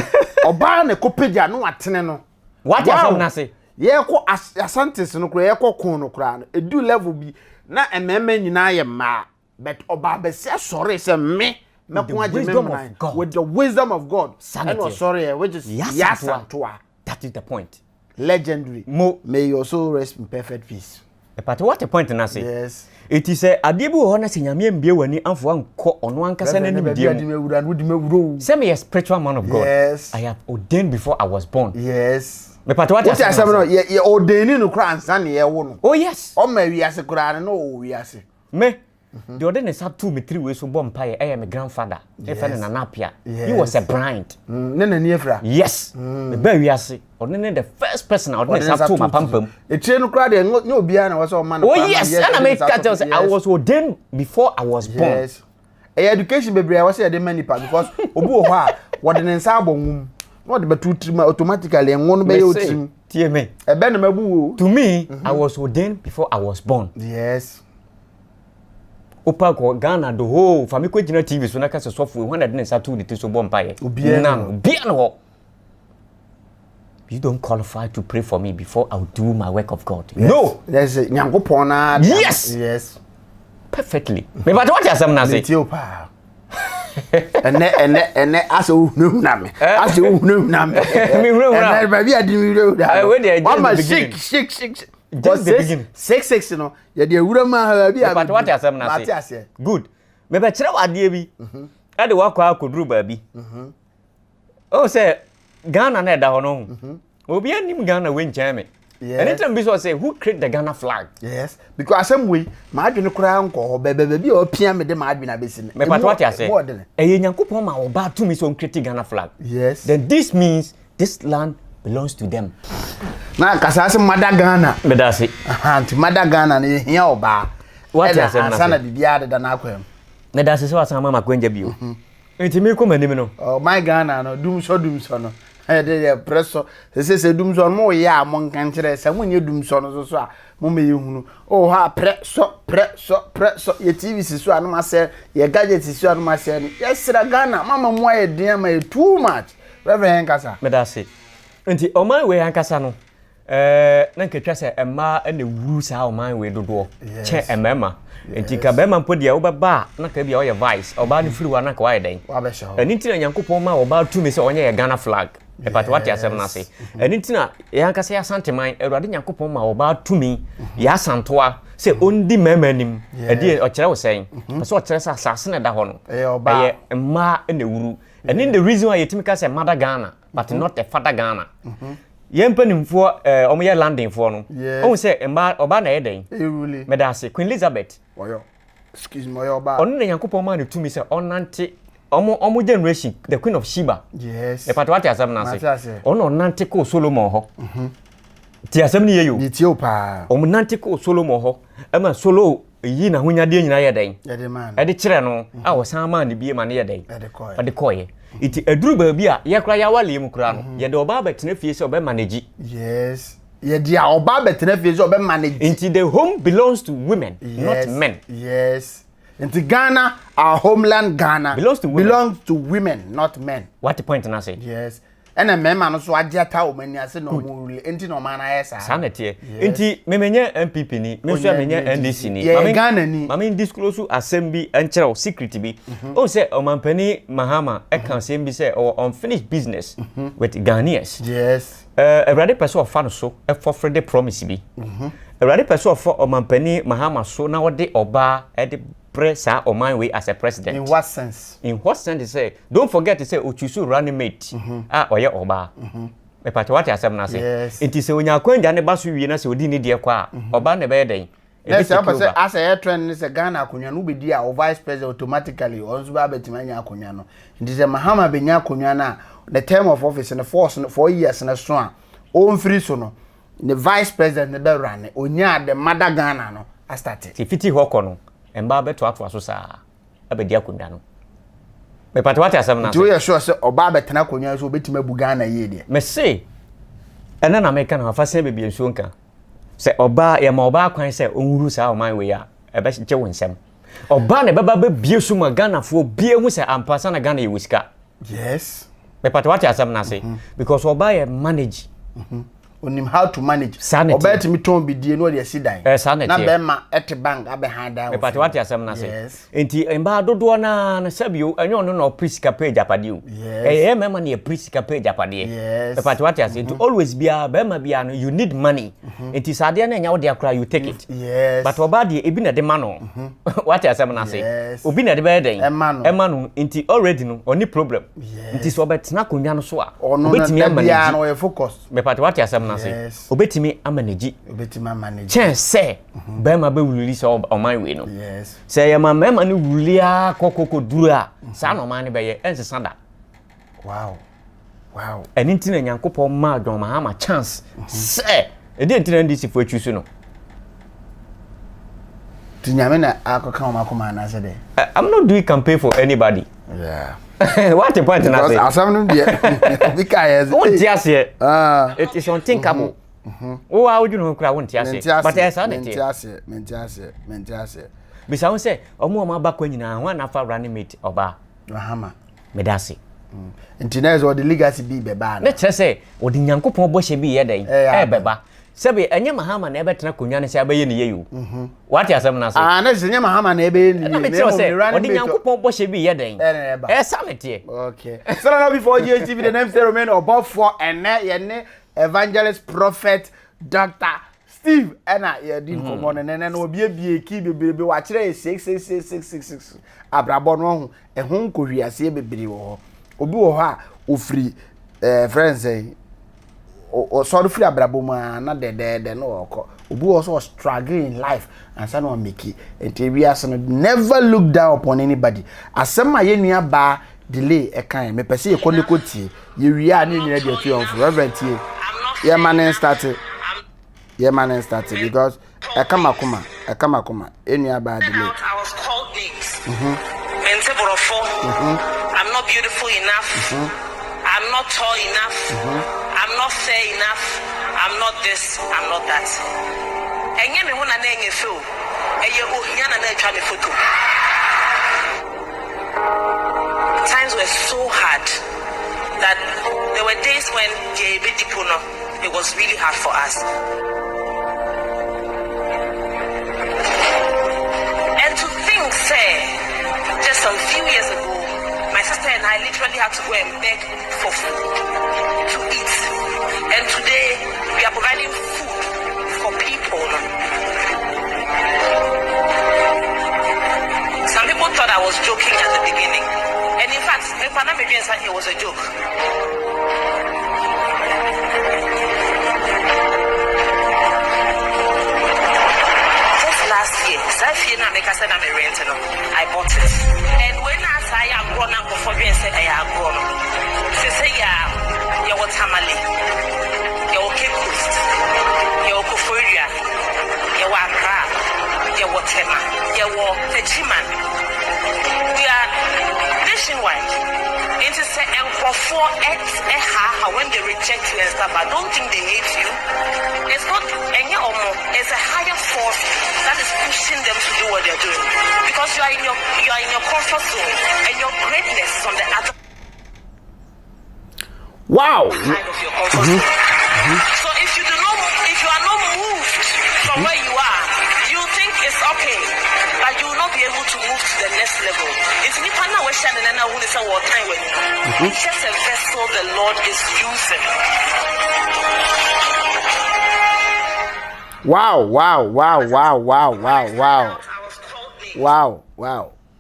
ɔbaa na ɛkɔpagya na watene no. Wate Wow. asɛm no ase? Yɛrekɔ As Asantes no koraa, yɛrekɔ ko no koraa no, ɛduu level bi na mmarima nyinaa yɛ mmaa. But ɔbaa bɛsia sɔree sɛ me With the mɛko agye me wisdom of mman God. with the wisdom of God. Saa na Ɛna ɛteɛ. ɔsɔreɛ which is Yaa Yaa Asantewaa. Asantewaa. That is the point. Legendary. Mo. May your soul rest in perfect peace. Ɛpate wate point no ase? Yes. Eti sɛ adeɛ bi wɔ hɔ na sɛ Nyame ambue w'ani amfa ankɔ ɔno ankasa Reverend, baabi n'animdeɛ a de mu. me awura no, wode me awura o. Sɛ meyɛ spiritual man of God, Yes. I have ordained before I was born. Yes. Mepate wate Wote asɛm asɛm no no, ase? yɛ yɛ ordaini no koraa ansa na yɛwo no. Oh yes. Ɔma wiase koraa no na ɔwɔ wiase. Me, Deɛ ɔde ne nsa too me tiri wei so bɔ mpaeɛ ɛyɛ me grandfather. Yɛfrɛ no Nana Appiah. He was a blind. Mm, ne n'ani afira. Yes. Mm. Mebaa wiase, ɔno ne the first person a ɔde ne nsa too m'apampam. Etire no koraa deɛ nyɛ obiara na wɔsɛ ɔma no. Oh yes, ɛna meka kyerɛ sɛ I was ordained before I was born. Yes. Ɛyɛ education bebree a wɔsɛ yɛde ma nipa because obi wɔ hɔ a wɔde ne nsa abɔ nwom na wɔde bɛto tirim a automatically ngo no bɛyɛ otirim. Tie me. Ɛbɛ na mabu wo. To me, mm -hmm. I was ordained before I was born. Yes. Wopa kɔ Ghana the whole fa me kɔ gyina TV so na ka sɛ sɔfo yi hwan na de ne nsa too ne ti so bɔ mpaeɛ? Obiara None. Obiara ne hɔ. You don't qualify to pray for me before I do my work of God. Yes. No. Yes. Nyankopɔn na. Yes. Yes. Perfectly. Me ba what asɛm na se. Metie o paa. Ɛnɛ ɛnɛ ɛnɛ asɛ wohunahuna me. Asɛ wohunahuna me. Me hunahuna. Ɛnɛ baabi a di me hunahuna. Eh, wei deɛ, just Wama the shake beginning. shake shake. Just the beginning. 6 6 no yɛde awura mu aha baabi a Mepatɔ wate asɛm no mate ase. aseɛ. Good. Mebɛkyerɛ wo adeɛ bi ɛde wakɔ akɔduru baabi. Ɔhu sɛ Ghana na ɛda hɔ no ho. Obi anim Ghana wei nkyɛn me. Yes. Ɛne ntina bi sɛ ɔsɛ who create the Ghana flag? Yes, because asɛm wei m'adwene koraa nkɔ hɔ bɛbɛ baabi a ɔpia me de m'adwene abɛsi no. Mepatɔ Emu wate aseɛ. emu ɔdene. Ɛyɛ Nyankopɔn ma ɔbaa tumi sɛ ɔncreate Ghana flag. Yes. Then this means this land belongs to them. Na kasa ase mada Ghana. Meda ase. Aha, nti mada Ghana no yɛhia ɔbaa. Wate Ɛna asɛm no ansa ase. na biribiara deda n'akwan mu. Meda ase sɛ wasan ama m'akwanya bio. Nti mekɔ m'anim no. Ɔman Ghana no, dumsɔ dumsɔ no, ɛde yɛ prɛ sɔ. Sese sɛ dumsɔ no mo yɛ a mo nka nkyerɛ, sɛ mo nyɛ dumsɔ no so so a mo mɛ yɛ hunu. Oh hɔ a prɛ sɔ prɛ sɔ prɛ sɔ yɛ TV si so a no ma sɛ, yɛ gadget si so a no ma sɛ no. Yɛsrɛ Ghana, mama mu ayɛ den ama yɛ too much. Reverend yɛn kasa. Meda ase. Nti ɔman wei ankasa no, ɛɛ na nka etwa sɛ mmaa na ewuru saa ɔman wei dodoɔ kyɛn mmarima. Nti nka barima mpo deɛ wobɛba a na nka ebia ɔyɛ vice, ɔbaa no firi hɔ a na nka wayɛ dɛn? Ɛno nti na Nyankopɔn maa ɔbaa tumi sɛ ɔnyɛ yɛ Ghana flag. Ɛpate wate asɛm no ase. Ɛno nti na yɛn ankasa yɛ Asanteman, Awurade Nyankopɔn maa ɔbaa tumi, yɛ Asantoa, sɛ ɔndi mmarima anim. Ɛdeɛ ɔkyerɛ wo sɛn? Pɛ sɛ ɔkyerɛ sɛ asase na ɛda hɔ no, ɛyɛ mmaa na ewuru. Ɛne the reason why yɛtumi ka sɛ mother Ghana but mm -hmm. not a father Ghana. Mm -hmm. Yɛn mpanimfoɔ ɛɛ eh, wɔn yɛ Londonfoɔ no. Ohun sɛ mmaa ɔbaa na ɛyɛ dɛn. Mɛda ase Queen Elizabeth. Ɔyɔ excuse me ɔyɛ ɔbaa. Ɔno na Nyankopɔn maa ne tumi sɛ ɔnante ɔmo ɔmo generation the Queen of Sheba. Yes. Ɛpàtɛ wate asɛm n'ase. Ɔno ɔnante kɔɔ Solomon hɔ. Mhm. Ti asɛm ni yɛ yo. Ti o paa. Ɔmo nante kɔɔ Solomon hɔ ɛma Solo Eyi n'ahonyadeɛ nyinaa yɛ dɛn? Ɛde kyerɛ no a ɔsan maa no bie ma no yɛ dɛn? Ɔde kɔeɛ. Nti aduru baabi a yɛ koraa yɛawaleɛ mu koraa no, mhm. yɛde ɔbaa bɛtena fie sɛ ɔbɛ manage. Yes. Yɛde a ɔbaa bɛtena fie sɛ ɔbɛ manage. Nti the home belongs to women, yes. not men. Yes. Nti Ghana, our homeland Ghana belongs to women, belongs to women not men. What the point na say? Yes. Ɛna mmarima no so agye ata wɔn ani ase na wɔn rule nti na ɔman no ayɛ saa. Saa na ɛteɛ. Nti me menyɛ NPP ni, me nso menyɛ NDC ni. Yɛyɛ Ghana ni. Ma me disclose asɛm bi nkyerɛ wo, secret bi. Wohu sɛ Ɔmanpanin Mahama ɛka asɛm bi sɛ ɔwɔ unfinished business with Ghanaians. Yes. Awurade pɛ sɛ ɔfa no so fulfill de promise bi. Awurade pɛ sɛ ɔfa Ɔmanpanin Mahama so na ɔde ɔbaa de brɛ saa ɔman wei as a president. In what sense? In what sense sɛ don't forget sɛ o choose running mate mm-hmm. a ɔyɛ ɔbaa. Mm-hmm. Mepatɛ wate asɛm no ase. Yes. Nti sɛ onya akwanya ne ba so wie na sɛ odi ne deɛ kɔ a mm-hmm. ɔbaa na ɛbɛyɛ dɛn? Na sɛ ɔpɛ sɛ asɛ ɛyɛ trend ne sɛ Ghana akonnwa no wobɛdi a o vice president automatically ɔno nso bɛ abɛtumi anya akonnwa no. Nti sɛ Mahama bɛnya akonnwa no a the term of office no force no 4 years no so a ɔmfiri so no ne vice president no bɛwura ne onyaa the mother Ghana no astate. Ti fiti hɔ kɔ no mmaa bɛtoatoa so saa abɛdi akonnwa no. Mepate wate asɛm no ase. Nti woyɛ sure sɛ ɔbaa bɛtena akonnwa so obɛtumi abu Ghana yie deɛ? Mese ɛna na meka no afa sɛn baabi nsuo nka sɛ ɔbaa yɛma ɔbaa kwan sɛ ɔnwuru saa ɔman wei a ɛbɛgye wo nsɛm. Ɔbaa na ɛbɛba bɛbie so ma Ghanafoɔ bie hu sɛ ampa sa na Ghana yɛwɔ sika. Yes. Mepate wate asɛm no ase because ɔbaa yɛ manage. Onim how to manage. Saa na ɛteɛ. Ɔbaa tumi tɔn bidie na ɔde asi dan. Ɛɛ saa na Na ɛteɛ. bɛrima ɛte bank abɛhan dan wɔ Mepate fie. wate asɛm no ase. Yes. Nti mmaa dodoɔ no ara no sɛbio ɛnyɛ ɔno na ɔpere sika pɛ agyapadeɛ o. Yes. Ɛyɛ yɛ mmarima na yɛpere sika pɛ agyapadeɛ. Yes. Mepate wate ase. Nti always biara barima biara no you need money. Nti sɛ adeɛ no ɛnyɛ wo dea koraa you take it. Yes. But ɔbaa deɛ ebi na ɛde ma no. Wate asɛm no ase. Yes. Obi na ɛde bɛyɛ dɛn? Ɛma no. Ɛma no. Nti already no ɔni problem. Yes. Nti sɛ ɔbɛtena akonnwa no so a Ɔno no obetumi da ama biara no n'agyi. ɔyɛ focus. Mepate wate asɛm no ase. Yes. Obetumi ama n'agyi. Obetumi ama n'agyi. Kyɛn sɛ bɛrima bɛwululi sɛ ɔman wei no. Yes. Sɛ yɛma mmarima no wuli ara kɔ kɔkɔ duru a saa na ɔman no bɛyɛ ɛnsesa da. Wow. Wow. Ɛno nti na Nyankopɔn maa John Mahama chance sɛ ɛdeɛ nti na NDC foɔ atwi so no. Ti nyame na akɔka wɔn akoma anaasɛ dɛ. I'm not doing campaign for anybody. Yeah. What the point na Because say? asɛm no deɛ obi ka yɛ sɛ. Wonte aseɛ. Ah. It is unthinkable. Wo a wodwene ho koraa wonte aseɛ. But ɛyɛ saa na Mente ɛteɛ. aseɛ, mente aseɛ, mente aseɛ. Bisa ho sɛ ɔmo a ɔmo aba kɔ nyinaa ho a nafa running mate ɔbaa. Mahama. Meda ase. Nti na ɛsɛ ɔde legacy bi bɛba Ne kyerɛ sɛ ɔde Nyankopɔn bɔhyɛ bi yɛ dɛn? Ɛyɛ Ɛbɛba. Sɛbi ɛnyɛ Mahama na ɛbɛtena akonnwa no sɛ abɛyɛ ne yie o. Wate asɛm no ase? Ah, na sɛ nyɛ Mahama na ɛbɛyɛ ne Ɛna yie. mekyerɛ wo sɛ ɔde Nyankopɔn bɔhyɛ bi yɛ dɛn? Ɛna ɛba. Ɛsa ne teɛ. Okay. Sɛ na before GHTV the name still remain ɔbɔfoɔ ɛnɛ yɛne evangelist prophet Dr. Steve ɛna yɛdi nkɔmmɔ no nɛnɛ no obiebie kii bebrebe wakyerɛ yɛ 66666 abrabɔ no ɔho ɛho nkɔhwiaseɛ bebree wɔ hɔ obi wɔ hɔ a ofiri ɛɛ frɛ nsɛn ɔsɔre firi abrabɔ mu a na dɛdɛɛdɛ na ɔkɔ obi wɔ hɔ sɛ ɔstruggle in life ansa na ɔmeki nti ewiase no never look down upon anybody asɛm a yɛn nua baa delay ɛka yɛn mepɛ sɛ yɛkɔ ne kɔ tie yɛwie a ne nyina de atu yɛn fo reverend tie yɛma ne start yɛma ne start because ɛka makoma ɛka makoma yɛn nua baa delay. Out, I was called names. Mente borɔfo. I'm not beautiful enough. I'm not tall enough. I'm not fair enough. I'm not this. I'm not that. Ɛnyɛ me ho na na ɛnyɛ fɛ o. Ɛyɛ ohia na na atwa me photo. Times were so hard. That there were days when no, it was really hard for us. And to think, say, just some few years ago, my sister and I literally had to go and beg for food to eat. And today, we are providing food for people. Some people thought I was joking at the beginning. And in fact, it was a joke. Just last year, saa fie no a meka sɛ na me rent no, I bought it. And when I saa yɛ agorɔ na nkurɔfoɔ dwen sɛ ɛyɛ agorɔ no, sese yɛ a yɛwɔ Tamale, yɛwɔ Cape Coast, yɛwɔ Koforidua, yɛwɔ Accra, yɛwɔ Tema, yɛwɔ Techiman. We are nationwide. Nti sɛ nkurɔfoɔ ɛhaaha when they reject you and stuff, I don't think they hate you. It's not ɛnyɛ ɔmo. It's a higher force that is pushing them to do what they're doing. Because you are in your comfort zone and your greatness is on the other side of your comfort zone. So if you do not if you are not moved from where you are, you think it's okay, but you will not be able to move to the next level. It's nipa na wɔahyia ne nan a wohu ne sɛ wɔɔtan w'ani no. It's just a vessel the Lord is using. Wow.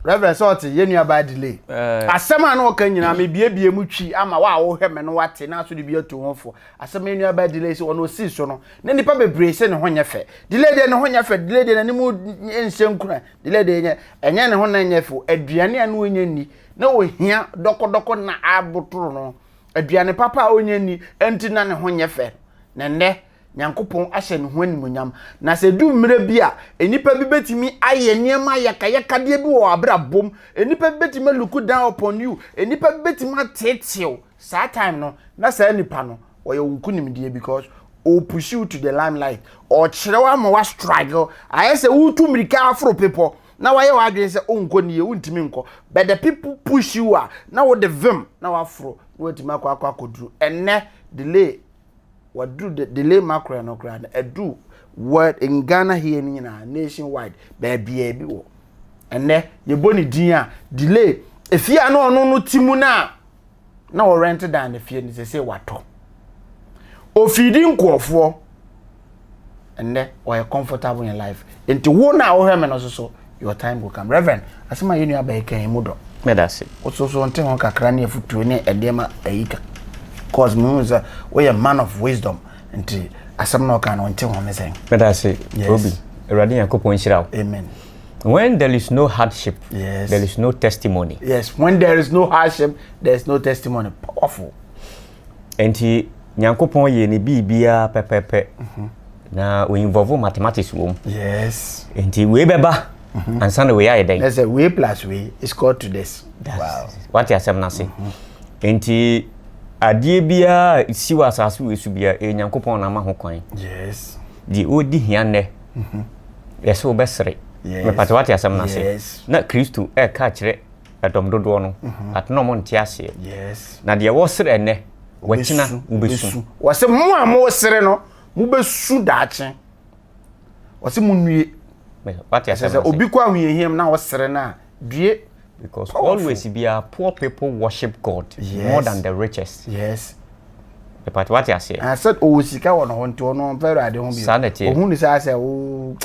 Reverend sɛ ɔte yɛn nua baa delay. Asɛm a na ɔka nyinaa mebiebie mu twi ama wa a wohwɛ me no wate na aso de bi atu ho fo. Asɛm yɛn nua baa delay sɛ ɔno osii so no na nipa bebree sɛ ne ho nyɛ fɛ. Delay deɛ ne ho nyɛ fɛ, delay deɛ n'anim nhyɛ nkura. Delay deɛ nyɛ ɛnyɛ ne ho na nyɛ fɛ. Aduane a na ɔnyɛ nni na ohia dɔkɔdɔkɔ na abotoro no. Aduane papa a ɔnyɛ nni ɛnti na ne ho nyɛ fɛ. Na nnɛ Nyankopɔn ahyɛ ne ho animuonyam. Na sɛ du mmerɛ bi a, nnipa bi bɛtumi ayɛ nneɛma yakayakadeɛ bi wɔ abrabom. Nnipa bi bɛtumi look down upon you. Nnipa bi bɛtumi ateetew. Saa time no, na saa nipa no, ɔyɛ wo nkonimdie because ɔpush you to the limelight. Ɔkyerɛ wo ama wa struggle. Ayɛ sɛ wotu mmirika aforo bepɔ na wayɛ w'adwene sɛ wonkɔ nie, wontumi nkɔ. But the people push you a, na wode vim na waforo na watumi akɔ akɔ akɔduru. Ɛnnɛ, delay waduru the delay macro no koraa no ɛduru world in Ghana here no nyinaa nationwide baabia bi wɔ ɛnɛ yɛbɔ ne din a delay efie a na ɔno no ti mu na na ɔrent dan ne fie no sɛ sɛ watɔ ofidi nkurɔfoɔ ɛnɛ ɔyɛ comfortable in life nti wo na wohwɛ me no so so your time will come. Reverend, asɛm a yɛn nua bɛyɛ kan mu dɔ. Meda ase. Woso so nte ho kakra ne afutuo ne ɛdeɛma ayi ka cause mehu sɛ woyɛ man of wisdom nti asɛm na ɔka no nte ho ne sɛn? Meda ase. Obi Awurade Nyankopɔn nhyira wo. Amen. When there is no hardship, there is no testimony. Yes, when there is no hardship, there is no testimony. Powerful. Nti Nyankopɔn yɛ ne biribiara pɛpɛpɛ na o involve mathematics wɔ mu. Nti wei bɛba ansa na wei ayɛ dɛn? Let's say wei plus wei is equal to this. Wow. Wate asɛm no ase? Nti adeɛ biara si wɔ asase wei so biara ɛyɛ Nyankopɔn na ama ho kwan. Deɛ ɔdi hia nnɛ yɛsɛ wobɛsere. Mepate wate asɛm no ase? Yes. Na Kristo ɛka kyerɛ ɛdɔm dodoɔ no ate na ɔmo nte aseɛ. Na deɛ wɔsere ɛnnɛ wɔkyena wobɛsu. Wɔsɛ mo a mosere no mobɛsu daakye. Wɔsɛ mo nnue. Wate sɛ asɛm sɛ no ase? Obi kɔ ahohiahia mu na wɔsere no a due. Because Powerful. always biara poor people worship God more than the richest. Mepate wate aseɛ? Na sɛ ɔwɔ sika wɔ ne ho nti ɔno ɔmfa Awurade ho bio. Saa na ɛteɛ. Ɔhu ne saa sɛ wo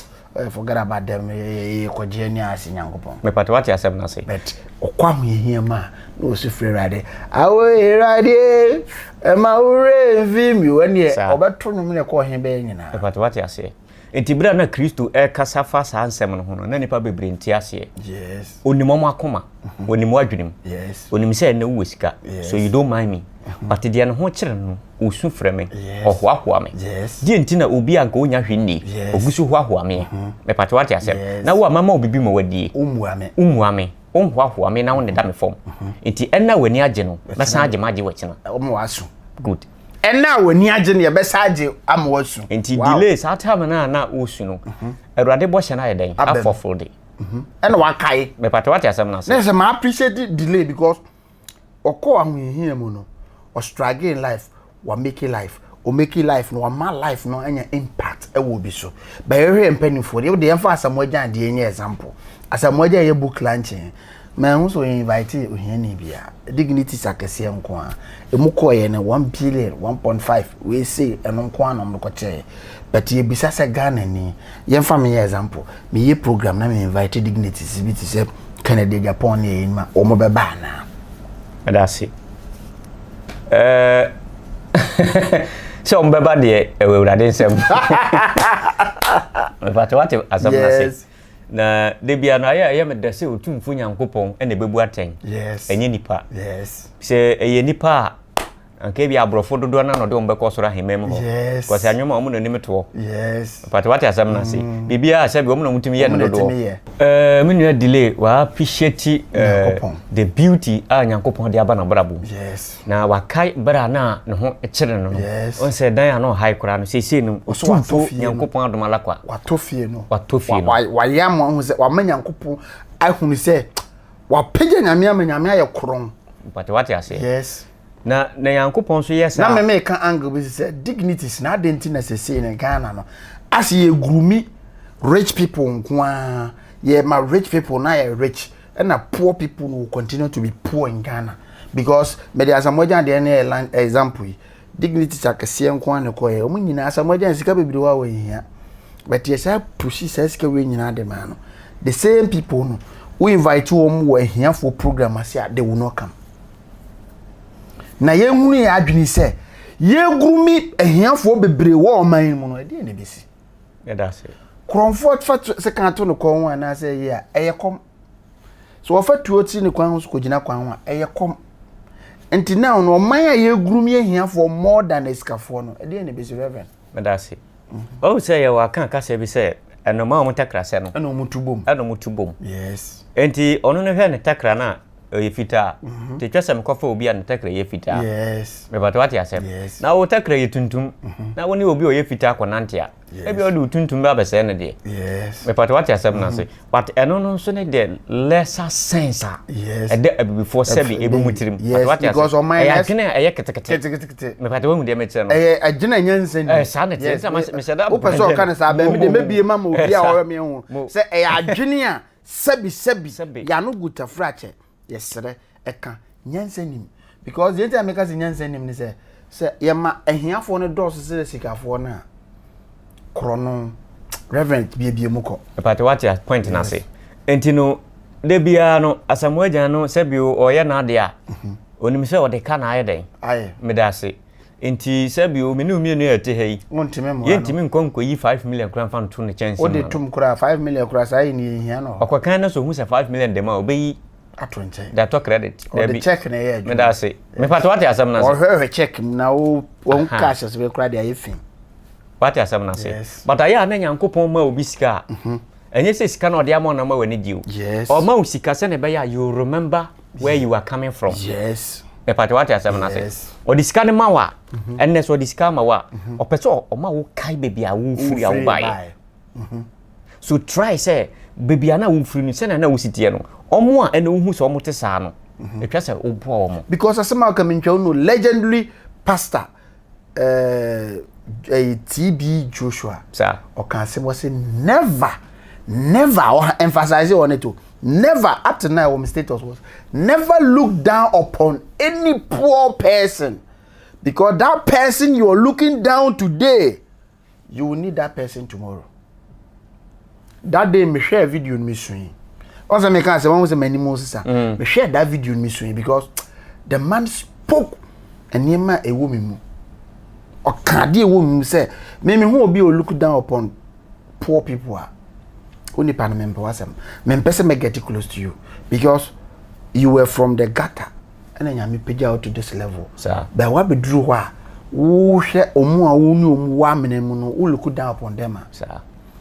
forget about them, kɔgye ani ase Nyankopɔn. Mepate wate asɛm no ase? But ɔkɔ ahohiahia mu a na ɔsu firi Awurade awo Awurade ɛma worɛ mfi mi ɛneɛ Saa. ɔbɛto nwom ne ɛkɔ ɔhe bɛyɛ nyinaa. Mepate wate aseɛ? Nti berɛ a na Kristo ɛrekasa fa saa nsɛm no ho no na nipa bebree nte aseɛ. Onim ɔmo akoma, onim w'adwenem. Onim sɛ ɛnɛ wowɔ sika so you don't mind me, but deɛ ne ho kyerɛ no osu frɛ me. Ɔhoahoa me. Deɛ nti na obi a nka onya hwee nni ogu so hoahoa me? Mepate wate asɛm? Yes. Na wo a mama wo bibi ma wadie wommua me. Wommua me, wonhoahoa me na wo ne da me fam. Nti ɛnna w'ani agye no mɛsan agye m'agye w'akyina. Ɔma w'aso. Good. Ɛnna a w'ani agye no yɛbɛsa agye ama w'asu. Nti delay saa time no a na wosu no Awurade bɔhyɛ no ayɛ dɛn? Aba mu. Afɔforo de. Ɛna wakae. Mepate wate asɛm no ase? Na sɛ ma appreciate delay because ɔkɔ ahohiahia mu no. Ɔstruggle in life, wa make life. O make life no, wama life no anya impact ɛwɔ obi so. But yɛhwɛ yɛn mpanimfoɔ deɛ, wode yɛmfa Asamoah Gyan deɛ nyɛ example. Asamoah Gyan yɛ book launching. Manhu sɛ ɔyɛ invite ohiani biara. Dignities akɛseɛ nko ara. Ɛmu kɔɔeɛ no, 1 billion, 1.5, wei sei, ɛno nko ara na wɔde kɔkyɛeɛ. But yɛbisa sɛ Ghanani, yɛmfa me nyɛ example, meyɛ program na me invite dignities bi te sɛ Kennedy Agyapong ne ɛyi ma wɔn bɛba anaa? Meda ase. Ɛɛ sɛ wɔn bɛba deɛ ɛwɔ Awurade nsam. Mepatɛ wate asɛm no ase. Na da bia no ayɛ ɛyɛ me dɛ sɛ Otumfoɔ Nyankopɔn na ɛbɛbu atɛn. Ɛnyɛ nipa. Sɛ ɛyɛ nipa a Anka ebia aborɔfo dodoɔ no na ɔde wɔn bɛkɔ soro ahemman mu hɔ. Yes. Kɔsi anwom a wɔn na onim toɔ. Yes. Pate wate asɛm no ase. Mm. Biribiara sɛbi wɔn na wɔtumi yɛ no dodoɔ. Yɛ. Eh, me nua delay wa appreciate eh, the beauty a Nyankopɔn de aba n'abrabɔ mu. Yes. Na wakae bere a na ne ho kyere no no. Yes. Ɔn sɛ dan a na ɔhae koraa no seesei no otumfo Nyankopɔn adom ala kwa. Watɔ fie no. Watɔ fie no. Wayɛ ama ahu sɛ wama Nyankopɔn ahunu sɛ wapagya Nyame ama Nyame ayɛ korɔn. Pate wate aseɛ. Yes. Na na Nyankopɔn nso yɛ saa. Na me meka angle bi sɛ dignities na adɛn nti na sesei no Ghana no ase yɛ groumi rich people nko ara yɛ ma rich people na yɛ rich ɛna poor people will continue to be poor in Ghana because mede Asamoah Gyan deɛ no yɛ example yi dignities akɛseɛ nko ara na ɛkɔɛ wɔn nyinaa Asamoah Gyan sika bebree wɔ a wɔhia but yɛ saa pushi saa sika wei nyinaa de maa no the same people no wo invite wɔn wɔ ahiafoɔ program ase a they will not come. Na yɛnhunu yɛn adwene sɛ yɛgurumi ahiafoɔ bebree wɔ ɔman yi mu no, ɛdeɛn na ɛbɛsi? Yɛda ase. Korɔmfoɔ fa sekan to ne kɔn ho anaasɛ ɛyɛ a, ɛyɛ kɔm. So wɔfa tuo ti ne kwan ho so kɔgyina kwan ho a, ɛyɛ kɔm. Nti now no, ɔman a yɛgurumi ahiafoɔ more than asikafoɔ no, ɛdeɛn na ɛbɛsi, Reverend? Meda ase. Wahu sɛ yɛwɔ aka kasa bi sɛ ɛnoma a wɔn takra sɛ no. Ɛna wɔn tu bom. Ɛna wɔn tu bom. Yes. Nti ɔno no hwɛ ne takra no a ɛyɛ fitaa. Mhm. Nti etwa sɛ mekɔfa obi a ne takra yɛ fitaa. Yes. Mepatɔ wate asɛm. Yes. Na wo takra yɛ tuntum. Mhm. Na wo ne obi a ɔyɛ fitaa kɔnante a. Yes. Ebi ɔde wo tuntum bɛ abɛsɛe no deɛ. Yes. Mepatɔ wate asɛm no ase. Mhm. But ɛno no nso ne the lesser sense a. Yes. Ɛdɛ abibifoɔ sɛbi ebi mu tirim. Yes. Because ɔman ɛyɛ adwene a ɛyɛ ketekete. Ketekete. Mepatɔ wahu deɛ mekyerɛ no. Ɛyɛ adwene a nyansa ni. Ɛɛ saa na ɛteɛ. Nsa mehyɛ da. Wopɛ sɛ ɔka no saa bɛn mi de mebie ma ma obi a ɔwɔ mi ho sɛ ɛyɛ adwene a sɛbi sɛbi yano gu tafrakyɛ yɛsrɛ ɛka nyansa nim because deɛ nti a meka sɛ nyansa nim ne sɛ sɛ yɛma ahiafoɔ no dɔɔso sɛ sikafoɔ no a korɔ no reverend biebie mu kɔ. Ɛpate wate point no ase nti no da biara no Asamoah Gyan no sɛbi ɔyɛ n'ade a mhm. onim sɛ ɔde ka na ayɛ dɛn meda ase Nti sɛbi o, me ne wo mmienu a yɛte ha yi, yɛntumi nkɔ nkɔyi 5 million koraa mfa nto ne kyɛnse mu. Wode tom koraa, 5 million koraa saa yɛ ne yɛhia no. Ɔkɔkan no so hu sɛ 5 million dɛm a, ɔbɛyi ato nkyɛn. De atɔ credit. Ɔde check na ɛyɛ adwuma. Meda ase. Mepa to wate asɛm no ase. Ɔhwɛhwɛ check mu na wo wɔn cash ase bɛ koraa de ayɛ fi. Wate asɛm no ase. But ayɛ a na Nyankopɔn ma obi sika a, mhm. ɛnyɛ sɛ sika na ɔde ama ɔna ma w'ani gye o. Yes. Ɔma wo sika sɛnea ɛbɛyɛ a you remember where you are coming from. Yes. Mepatɛ wate asɛm no ase. Ɔde sika no ma wo a, mhm. ɛnnɛ sɛ ɔde sika ama wo a, mhm. ɔpɛ sɛ ɔma wo kae baabi a wofiri a wobaeɛ. Mhm. So try sɛ baabi a na wofiri no sɛnea na wosi teɛ no, ɔmo a ɛna wohu sɛ ɔmo te saa no, ɛtwa sɛ woboa ɔmo. Because asɛm a ɔka mentwa wo no legendary pastor eh, eh, TB Joshua. Saa. Ɔka asɛm ɔsɛ never never ɔha emphasize on it o never up to now wɔn status was never look down upon any poor person because that person you are looking down today you will need that person tomorrow that day mehwɛ video no mesui ɔn sɛ meka sɛ wɔn sɛ m'anim sisa mm. mehwɛ that video no mesui because the man spoke nneɛma a ɛwɔ me mu ɔka adeɛ ɛwɔ me mu sɛ me me ho obi a look down upon poor people a wo nipa no mempɛ w'asɛm mempɛ sɛ mɛ get close to you because you were from the gutter ɛna nyame pagya wo to this level but wabɛduru hɔ a wohwɛ ɔmu a wo ne ɔmu wɔ amena mu no wo look down upon them a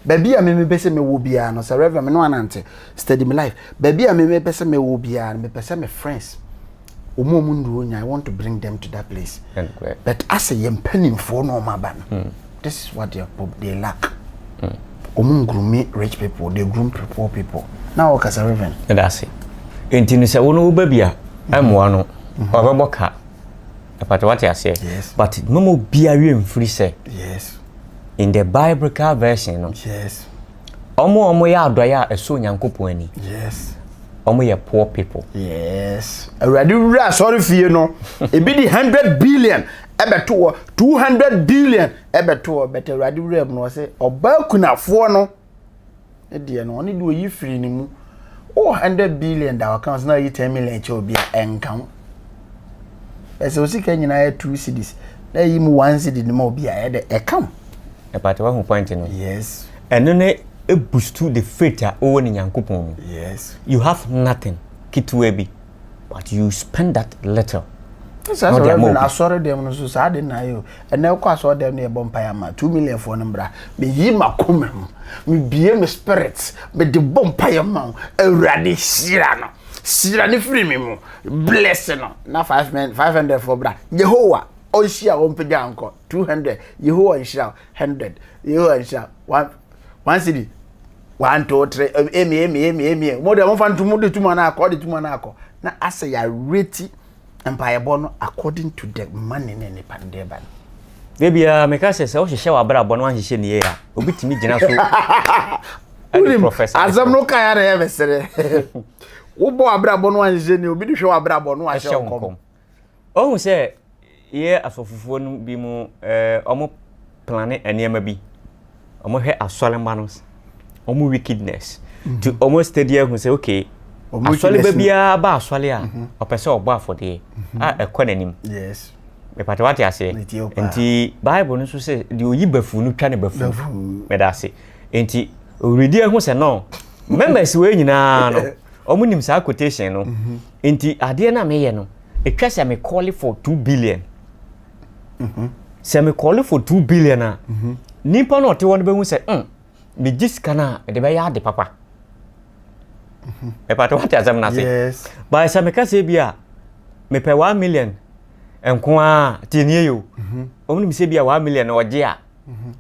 baabi a meme pɛ sɛ mewɔ biara no sɛ reverend me no anante steady me life baabi a meme pɛ sɛ mewɔ biara no mepɛ sɛ me friends ɔmu ɔmu nnuro nya I want to bring them to that place but asɛ yɛn mpanimfoɔ na ɔmo aba no hmm. this is what they, they lack ɔmu hmm. ngrumi rich people they groom poor people na ɔkasa reverend. Ɛda ase nti no sɛ wo no woba bi a ɛmmoa no ɔbɛbɔ ka. Ɛpata wate aseɛ. Yes. But mama obiara werɛ mfiri sɛ. Yes. In the biblical version no. Yes. Ɔmo a ɔmo yɛ adɔeɛ a ɛsɔ Onyankopɔn ani. Yes. Ɔmo yɛ poor people. Yes. Awurade wura asɔre fie no, ebi di 100 billion ɛbɛto hɔ, 200 billion ɛbɛto hɔ, bɛtɛ Awurade wura mu no ɔsɛ ɔbaa kunafoɔ no ne deɛ no ɔne deɛ oyi firi ne mu. O 100 billion da waka so na oyi 10 million kyɛ obi a ɛnka ho. Ɛsɛ osika nyinaa yɛ 2 cedis na eyi mu 1 cedi ne ma obi a ɛyɛ dɛ ɛka ho. Ɛpata wahu point no. Yes. Ɛno ne boost the faith a wowɔ ne Nyankopɔn mu. Yes. You have nothing ketewa bi but you spend that little. Saa Na sɛ ɔde ama Reverend obi. Asɔre dɛm no so saa de na ayɛ o. Ɛnɛ wokɔ asɔre dɛm no yɛbɔ mpaeɛ ama 2 million foɔ no mbra. Meyi m'akoma mu, mebie me spirit, mede bɔ mpaeɛ ma wo. Awurade hyira no, hyira ne firi me mu, bless no. Na five men 500 foɔ bra. Yehowa ɔnhyia wɔn mpagya nkɔ 200. Yehowa nhyira wo 100. Yehowa nhyira wo one 1 cedi, one, two, three, emi emi emi emi mo de mo fa ntum de tum ana akɔ de tum ana akɔ na asɛ yɛareti mpaebɔ no according to the money ne nipa no de ba no. Da biara meka sɛ sɛ wohyehyɛ w'abrabɔ na woanhyehyɛ ne yie a, obi tumi gyina so ɛde Wonim professor asɛm no kae na ɛyɛ mesere. Wobɔ w'abrabɔ no anhyehyɛ ni obi de hwɛ w'abrabɔ no wahyɛ ɛhyɛ wo wo nkɔm. nkɔm. Ɔhu sɛ yɛ asɔfofoɔ no bi mu ɔmo plan nneɛma bi. Ɔmo hwɛ asɔremma no ɔmo wickedness. Nti ɔmo steady ahu sɛ okay Ɔmo asɔreba wickedness no. biara ba asɔre a ɔpɛ sɛ ɔbɔ afɔdeɛ a ɛkɔ n'anim. Yes. Mepate wate aseɛ. Metie wo paa. Nti Bible no nso sɛ deɛ oyi bafu no twa ne bafu. Bafu. Meda ase. Nti owuridi ahu sɛ no members wei nyinaa no ɔmo nim saa quotation no. Nti adeɛ no a meyɛ no etwa sɛ me call for 2 billion. Sɛ me call for 2 billion a nipa no a ɔte hɔ no bɛhu sɛ megye sika no a mede bɛyɛ ade papa. Mepate wate asɛm no ase. Yes. But sɛ meka sɛ bi a mepɛ 1 million nko ara tie nie yi o. Ɔmo nim sɛ bi a 1 million na ɔgye a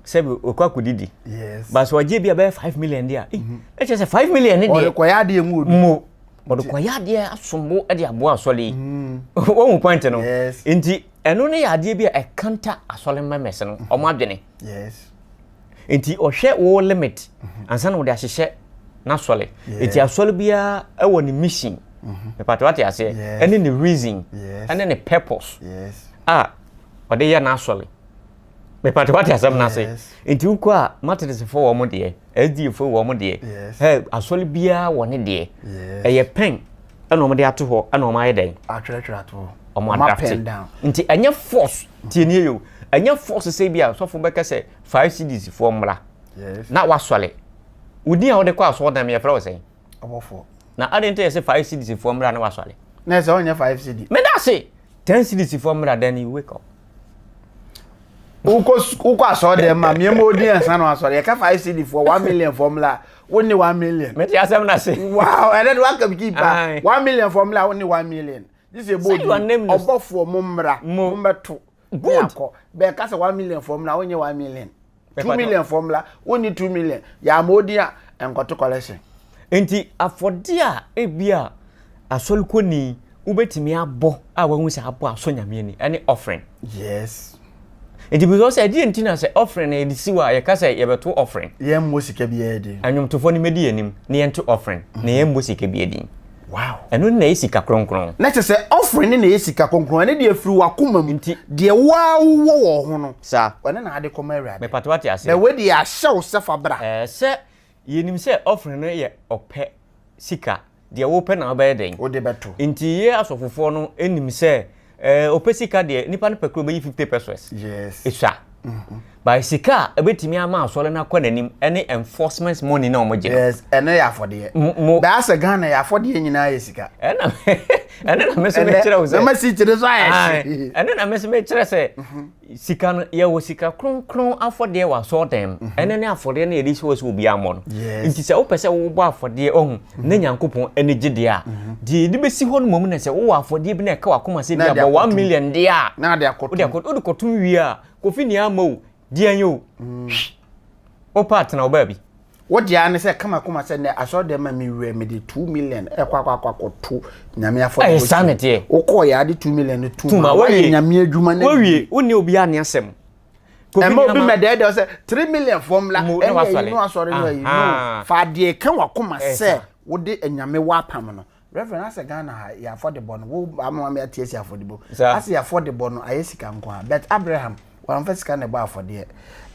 sɛbi okɔ akɔdidi. Yes. But sɛ ɔgye bi a bɛyɛ 5 million deɛ a eh, ɛkyɛ sɛ 5 million ne Ɔde deɛ kɔyɛ adeɛ mu odu. mo ɔde kɔyɛ adeɛ asombo de aboa asɔre yi. Wɔn mu point no. Yes. Nti ɛno ne yɛ adeɛ bi a ɛkanta asɔre members no ɔmo adwene. Yes. Nti ɔhwɛ wo limit ansa na wɔde ahyehyɛ n'asɔre. Nti asɔre biara ɛwɔ ne mission. Mepate wate aseɛ. Yes. Ɛne ne reason. Yes. Ɛne ne purpose Yes. a ɔde yɛ n'asɔre. Mepate wate asɛm n'ase. Yes. Nti wokɔ a Methodistfoɔ wɔ wɔn deɛ, SDA foɔ wɔ wɔn deɛ. Yes. Ɛ asɔre biara wɔ ne deɛ. Yes. Ɛyɛ pɛn ɛna wɔn de ato hɔ ɛna wɔn ayɛ dɛn. Atwerɛtwerɛ ato hɔ. Wɔn Ɔmo adraft. pen down. Nti ɛnyɛ force tie nie yo. Ɛnyɛ force sɛ bi a sɔfo bɛka sɛ 5 cedis foɔ mmra Yes. na wasɔre. Wodi a wɔde kɔ asɔredan mu yɛfrɛ wo sɛn? Ɔbɔfoɔ. Na adi nti yɛ sɛ 5 cedis foɔ mmra na wasɔre. Na ɛsɛ ɔnyɛ 5 cedi. Meda ase 10 cedis foɔ mmra, then you wake up. Wokɔ asɔre ma mmiɛnma odi ansa na wasɔre. Yɛka 5 cedi foɔ 1 million foɔ mmra wo ne 1 million. Mete asɛm no ase. Wow, ɛnɛ de waka bi kii pa. Aye. 1 million foɔ mmra wo ne 1 million. This is Say your name ebo ɔbɔfoɔ mo mmra Mo. mo mbɛto. Good. Akɔ bɛɛka sɛ 1 million foɔ mmra wonyɛ 1 million. 2 Mepatɔ. million foɔ mmra wonni 2 million. Yàmà odi a nkɔto collection. Nti afɔde a ebi a asɔrekɔni wobɛtumi abɔ a wahu sɛ abɔ asɔ Nyame ani ɛne offering. Yes. Nti because ɛdeɛ nti na sɛ offering na yɛde si hɔ a yɛka sɛ yɛbɛto offering. Yɛn mmɔ sika biara di. Anwomtofoɔ no mɛdi anim na yɛnto offering na yɛmmɔ sika bi adin. Wow. Ɛno na ɛyɛ sika kronkron. Na kyerɛ sɛ offering ne na ɛyɛ sika kronkron ɛne deɛ firi wakoma mu. Nti- Deɛ waa wowɔ wɔ ho no. Saa. Ɔne na ade kɔma Awurade. Mepate wate Na aseɛ. wei deɛ ahyɛ wo sɛ fa bra. Ɛɛ sɛ yɛnim sɛ offering no yɛ ɔpɛ sika deɛ wopɛ na wobɛyɛ dɛn. Wode bɛto. Nti yɛ asɔfofoɔ no nim sɛ ɛɛ ɔpɛ sika deɛ nipa no pɛ koro bɛyi 50 pesos. Yes. Esua. By sika a ɛbɛtumi ama asɔre no akɔ n'anim ɛne enforcement money na wɔn gye no. Yes, ɛno yɛ afɔdeɛ. Mo Bɛa sɛ Ghana yɛ afɔdeɛ nyinaa yɛ sika. Ɛna ɛne na me nso mekyerɛ wo sɛ mɛma si kyerɛ so ayɛ Aye. hye. Ɛne na me nso mekyerɛ sɛ sika no yɛwɔ sika kronkron afɔdeɛ wɔ asɔɔdan mu ɛne ne afɔdeɛ no yɛde si hɔ sɛ obiara mmɔ no. Yes. Nti sɛ wopɛ sɛ wobɔ afɔdeɛ ɔho na Nyankopɔn ani gye deɛ a deɛ yɛde bɛsi hɔ no mmom na sɛ wowɔ afɔdeɛ bi na ɛka w'akoma sɛ bi Na de abɔ 1 akɔtom. million deɛ a Na de akɔtom. wode akɔ wode kɔtom wie a Kofi nea ama o deɛ nyɛ o wopɛ atena wo baabi. Wo deɛ ara ne sɛ kama koma sɛ nɛ asɔre dɛm ma me wura mede 2 million ɛkɔ akɔ akɔ akɔto nyame afɔre. Ɛyɛ saa na ɛteɛ. Wokɔɔ yɛ ade 2 million no tu ma wayɛ nyame adwuma no. Wowie wonni obiara ne asɛm. Ɛma obi mɛdɛɛdɛ sɛ 3 million fam la ɛne ayi no asɔre no ayi no fa deɛ ka wakoma sɛ wode nyame wɔ apam no. Reverend asɛ Ghana ha yɛ afɔdebɔ no wo ama me ate asi afɔdebɔ asɛ yɛ afɔdebɔ no ayɛ sika nko a but Abraham wɔamfa sika na ɛbɔ afɔdeɛ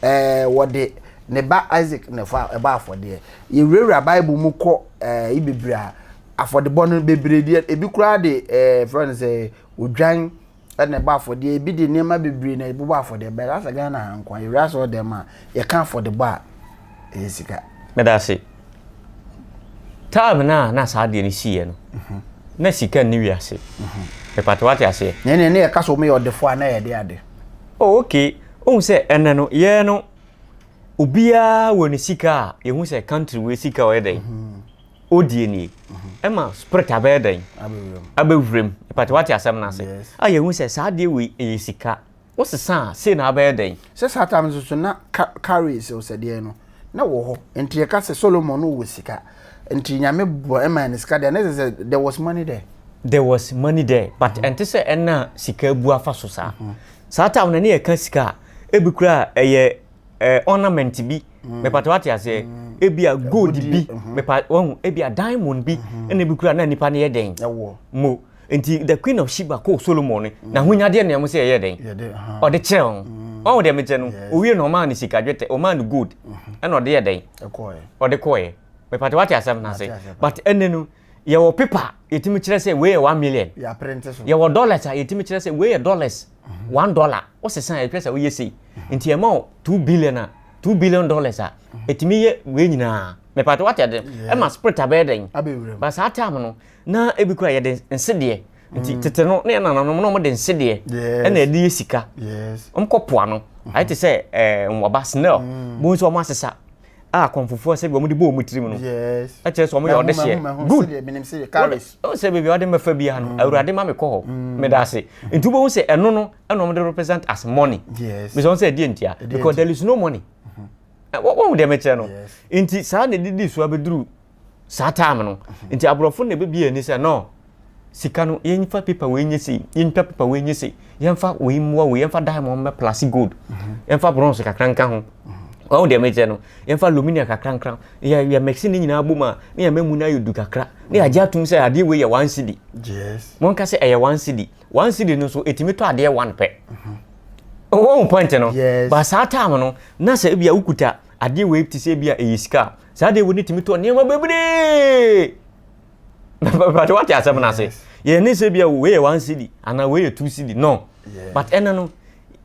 ɛɛ wɔde ne ba Isaac na ɛfa ɛbɔ afɔdeɛ yɛwurawura Bible mu kɔ ɛɛ yi bebree a afɔdebɔ no bebree deɛ ebi koraa de ɛɛ frɛ no sɛ odwan ɛna ɛbɔ afɔdeɛ ebi de nneɛma bebree na ɛbobɔ afɔdeɛ bɛyɛ asɛ Ghana ha nko a yɛwura asɔre dɛm a yɛka afɔdebɔ a ɛyɛ sika. Meda ase. Time no a na saa adeɛ no siiɛ no, na sika nni wiase. Mepate wate aseɛ? Na ɛne yɛka sɛ wɔyɛ ɔdefoɔ a na yɛde ade. Oh okay. Wohu sɛ ɛnɛ no yɛn no obiara wɔ ne sika a yɛhu sɛ country wei sika ɔyɛ dɛn ɔdie nie ɛma spirit abɛyɛ dɛn abɛwuram. Mepate wate asɛm no ase? A yɛhu sɛ saa adeɛ wei ɛyɛ sika. Wosesa a, sei na abɛyɛ dɛn? Sɛ saa time nso so na cowries ɔsɛdeɛ no na wɔ hɔ nti yɛka sɛ Solomon no wɔ sika nti nyame bɔ ɛma ne sika deɛ na ɛsɛ sɛ there was money there. There was money there but ɛnte sɛ ɛna sika abu afa so saa. Saa time no ne yɛka sika a ebi koraa ɛyɛ eh, ornament bi mepata wate aseɛ ebi a gold bi mepa wahu ebi a diamond bi ɛna ebi koraa na nipa no yɛ dɛn mo. Nti the queen of Sheba kɔɔ Solomon no n'ahonyadeɛ na ɛmo sɛ ɛyɛ dɛn ɔde kyerɛ wɔn wɔn deɛ mekyɛ no owie na ɔmaa no sika dwetɛ ɔmaa no gold ɛna ɔde yɛ dɛn ɔde kɔɔɛ mepate wate asɛm no ase but ɛnɛ no yɛwɔ paper yɛtumi kyerɛ sɛ wei yɛ 1 million, yɛwɔ dollars a yɛtumi kyerɛ sɛ wei yɛ dollars $1 wosesa a yɛtwerɛ sɛ woyɛ sei nti ɛma wo 2 billion a $2 billion a ɛtumi yɛ wei nyinaa. Mepate wate ade ɛma spirit abɛyɛ dɛn, but saa time no na ebi kura yɛde nsedeɛ nti tete no na yɛ nananom na wɔde nsedeɛ ɛna ɛde yɛ sika. Wɔn kɔ poa no ayɛ te sɛ nwaba snail bo nso wɔn asesa a akɔnfofoɔ sɛ bi wɔn de bɔ wɔn tirim no ɛkyerɛ sɛ wɔn yɛ ɔde hyɛ good wɔn sɛ beebi a wɔde mɛfa bi ha no Awurade ma mi kɔ hɔ mɛda ase. Nti wobɛhu sɛ ɛno no ɛna wɔn de represent as money bisɛ wɔn sɛ ɛdeɛ ntia because there is no money. Wɔn deɛ mɛkyerɛ no nti saa na ɛdidi so abɛduru saa time no. Nti aborɔfo na ɛbɛbie ani sɛ no sika no yɛmfa paper wei nyɛ sei, yɛntwa paper wei nyɛ sei, yɛmfa wei mmoa wei, yɛmfa diamond mɛ plus gold, yɛmfa bronze kakra nka ho. Wɔn deɛ mekyerɛ no yɛmfa aluminium kakra nka yɛ yɛ mix ne nyinaa bom a ne yɛ mɛmu no ayɛ du kakra ne yɛagye atum sɛ adeɛ wei yɛ 1 cedi. Monka sɛ ɛyɛ 1 cedi. 1 cedi no nso ɛtumi tɔ adeɛ one pɛ. Wɔn point no ba saa time no na sɛ ebia wokuta adeɛ wei te sɛ ebia ɛyɛ sika a saa adeɛ wei no tumi tɔ nneɛma bebree. But wate asɛm no ase, yɛn ne sɛ ebia wei yɛ 1 cedi anaa wei yɛ 2 cedi no, but ɛna no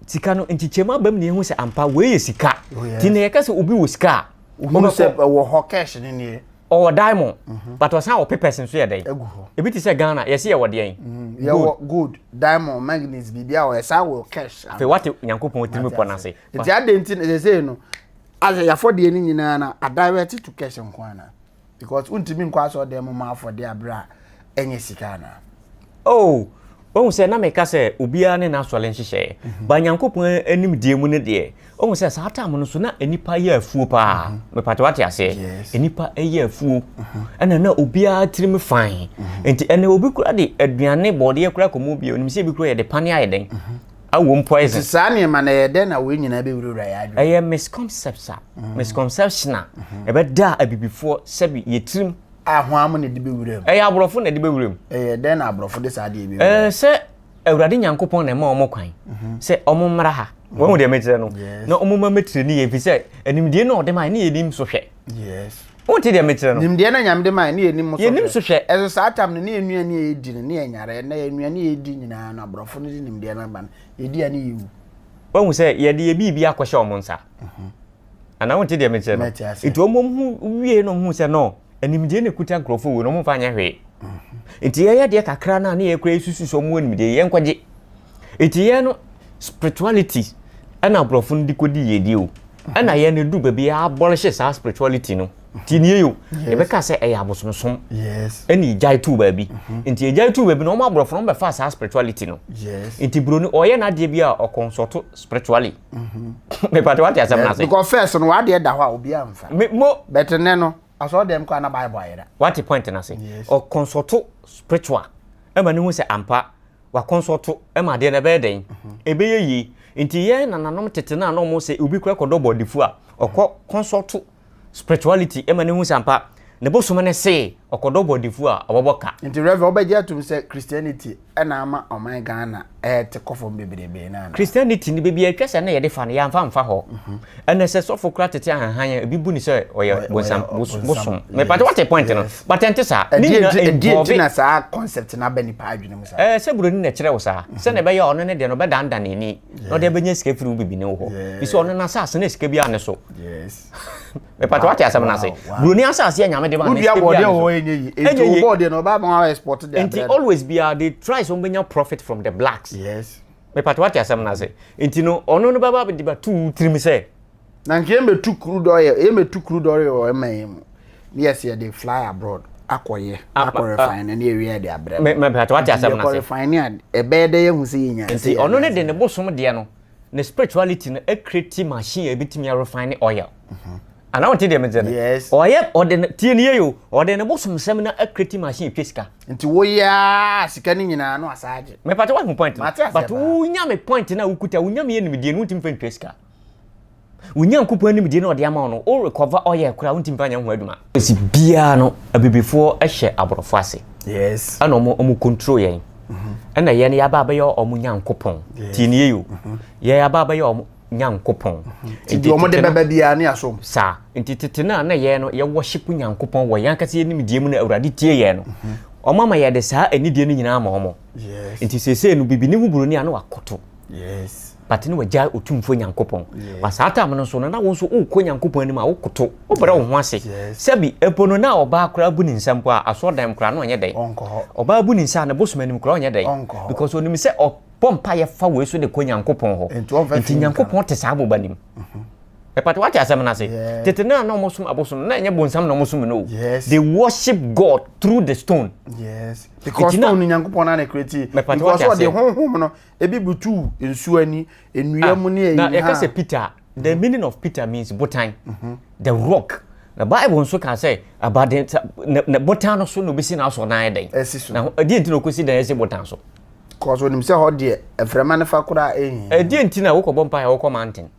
sika no nkyekyɛmu aba mu na yɛhu sɛ ampa wei yɛ sika. Ti na yɛka sɛ obi wɔ sika a wohunu sɛ ɛwɔ hɔ cash ne nie. Ɔwɔ diamond but ɔsan wɔ papers nso yɛ dɛn ebi te sɛ Ghana yɛsi yɛwɔ deɛn? Yɛwɔ gold, diamond, manganese, biribi a ɔyɛ saa wɔ cash. Afei wate Nyankopɔn tirim pɔ n'ase. Nti ade nti na sɛsɛ no asɛ yɛafɔdeɛ no nyinaa na adirect to cash nko ana because wontumi nkɔ asɔ dɛm mu ma afɔdeɛ abere a ɛnyɛ sika ana? Oh, wohu sɛ na meka sɛ obiara ne n'asɔre nhyehyɛeɛ ba Nyankopɔn anim deɛ mu no deɛ wohu sɛ saa time no so na nnipa yɛ afuo paa. Mepate wate aseɛ, nnipa yɛ afuo ɛna na obiara tirim fine nti ɛnɛ obi kura de aduane bɔɔdeɛ kura kɔmɔ bi onim sɛ ebi kura yɛde pane ayɛ dɛn awom poison. Nti saa nneɛma na ɛyɛ dɛn na wei nyinaa bɛwurawura yɛ adwene? Ɛyɛ misconception a misconception a ɛbɛda abibifoɔ sɛbi yɛ tirim. A hwan mo na ɛde bɛwura mu? Ɛyɛ aborɔfo na ɛde bɛwura mu. Ɛyɛ dɛn na aborɔfo de saa adeɛ bɛwura mu? Sɛ Awurade Nyankopɔn na ɛma wɔn kwan sɛ wɔn mmra ha. Wɔn deɛ mekyerɛ no na wɔn ma mɛtiri ne yɛ fi sɛ animdeɛ na ɔde ma ne yɛ nim so hwɛ. Wɔn ti deɛ mekyerɛ no. Nimdeɛ na Nyame de ma ne yɛ nim so hwɛ. Yɛ nim so hwɛ. Ɛso saa tam no ne yɛ nnuane a yɛdi no ne yɛ nyare ɛnɛ yɛ nnuane a yɛdi nyinaa no aborɔfo no de nimdeɛ no aba no yɛdi a ne yɛwu. Wɔn sɛ yɛde yɛ biribi akɔhyɛ wɔn nsa. Anaa wɔn ti deɛ mekyerɛ no. Nti wɔn hu wie no hu sɛ no animdeɛ na ekuta nkurɔfoɔ wɔ no wɔn mfa nyɛ hwee. Nti yɛyɛ deɛ kakra no a ne yɛkura yɛsusu sɛ wɔn animdeɛ yɛn kɔgye. Nti yɛn no spirituality ɛna aborɔfo no de kɔdi yɛdi o. Ɛna yɛn no du baabi yɛ abolish saa spirituality no. Ti nie yo. Yɛbɛka sɛ ɛyɛ abosomsom. Ɛna egyae too baabi. Mhm. Nti egyae too baabi no wɔn aborɔfo no wɔbɛfa saa spirituality no. Nti buroni ɔyɛ n'adeɛ bi a ɔkɔnsɔto spiritually. Mhm. Mepate wate asɛm no ase. Because first no w'adeɛ da hɔ a obi amfa. Me mo. But nnɛ no asɔre dɛm kɔ ana Bible ayera. Wate point no ase. Ɔkɔnsɔto spiritual ɛma ne hu sɛ ampa wakɔnsɔto ɛma adeɛ no ɛbɛyɛ dɛn ɛbɛyɛ yie. Nti yɛn nananom tete no a na wɔn sɛ obi kora kɔdɔ bɔdefo a ɔkɔ kɔnsɔto spirituality ɛma ne hu sɛ ampa ne bosom ne se ɔkɔdɔ bɔdefo a ɔbɛbɔ ka. Nti Rev wobɛgye atum sɛ Christianity ɛna ama ɔman Ghana ɛɛte kɔ fam bebrebe no anaa? Christianity no baabi a ɛtwa sɛ na yɛde fa no yɛamfa amfa hɔ. Ɛnɛ sɛ sɔfo kora tete ahanhan a ebi bu ne sɛ ɔyɛ bonsam bosom. Mepate wate point no but ɛnte saa. Ne nyinaa involve. Ɛdeɛ nti na saa concept no aba nipa adwene mu saa? Ɛɛ sɛ buroni na ɛkyerɛ wo saa. Sɛnea ɛbɛyɛ a ɔno ne deɛ no ɔbɛdandan n'ani na ɔde abɛnya sika firi wo bibini wo hɔ. Fi sɛ ɔno n'asase no sika biara ne so. Mepatɛ wate asɛm no ase. Buroni asase a nyame de ma no sika biara ne so. Ɛnyɛ yie. Nti always biara they try sɛ wɔbɛnya profit from the blacks. Yes. Mepatɛ wate asɛm no ase. Nti no ɔno no bɛba de bɛto wo tirim sɛ. Na nka yɛmmɛtu crude oil yɛmmɛtu crude oil wɔ ɛma yɛn mu. Ne yɛsɛ yɛde fly abroad akɔyɛ akɔ refine ne yɛwie yɛde abrɛ. Mepatɛ wate asɛm no ase. Yɛkɔ refine a ɛbɛyɛ dɛ yɛhu sɛ yɛnya. Nti ɔno ne de ne bosom deɛ no ne spirituality no acreate machine a ebetumi arefine oil. Ana wɔn ti deɛ mete no? Yes. Ɔyɛ ɔde ne tie ne yie o ɔde ne bosomsɛm no acreate machine etwa sika. Nti woyɛ a sika no nyinaa no asa agye. Mepate wahu point no. Mate aseɛ But paa. wonya me point no a wokuta wonya me animdie no wontumi fa ntwa sika. Wo Nyankopɔn animdie no a ɔde ama wo no wo recover oil koraa wontumi fa nyɛ ho adwuma. Esi biara no abibifoɔ hyɛ aborɔfo ase. Yes. Ɛna ɔmo ɔmo control yɛn. Ɛna yɛn yɛaba abɛyɛ ɔmo Nyankopɔn. Tie ne yie o. Yɛn aba abɛyɛ ɔmo Nyankopɔn. Nti deɛ ɔmo de bɛba biara ne asom. Saa. Nti tete no a na yɛn no yɛ worship Nyankopɔn wɔ yɛn ankasa yɛn nimdeɛ mu na Awurade tie yɛn no. Ɔmo ama yɛde saa anidie no nyinaa ama ɔmo. Nti seesei no bibini ho buroni a na wakoto. Yes. But ne wagyae Otumfoɔ Nyankopɔn. Yes. But saa time no nso no na wo nso wokɔ Nyankopɔn anim a wokoto, wobrɛ wo ho ase. Yes. Sɛbi mpo no na ɔbaa koraa bu ne nsa mpo a asɔrdan mu koraa na ɔnyɛ dɛn? Ɔnkɔ hɔ. Ɔbaa bu ne nsa a ne bosom anim koraa ɔnyɛ dɛn? Ɔnkɔ hɔ. Because onim sɛ ɔbɔ mpaeɛ fa wei so de kɔ Nyankopɔn hɔ. Nti ɔmfa Nti fi nka. Nyankopɔn te saa aboba no mu. Mepatɛ wate asɛm no ase? Yeah. Tete no a na wɔsom abosom no na ɛnyɛ bonsam na wɔsom no o. Yes. They worship God through the stone. Yes. Because Nti na- stone no Nyankopɔn na na create. Mepatɛ Because wate ɔde aseɛ? honhom no ebi butu nsuo ani, nnua mu ne na ayi yɛka sɛ Peter the meaning of Peter means botan the rock na Bible nso ka sɛ abade na botan no so na obesi n'asɔ nan ayɛ dɛn Asi so. na ɛdeɛ nti na okosi dan asi botan so Cause onim sɛ hɔ deɛ mframa no fa koraa ɛnhi. ɛdeɛ nti na wokɔbɔ mpaeɛ a wokɔ mountain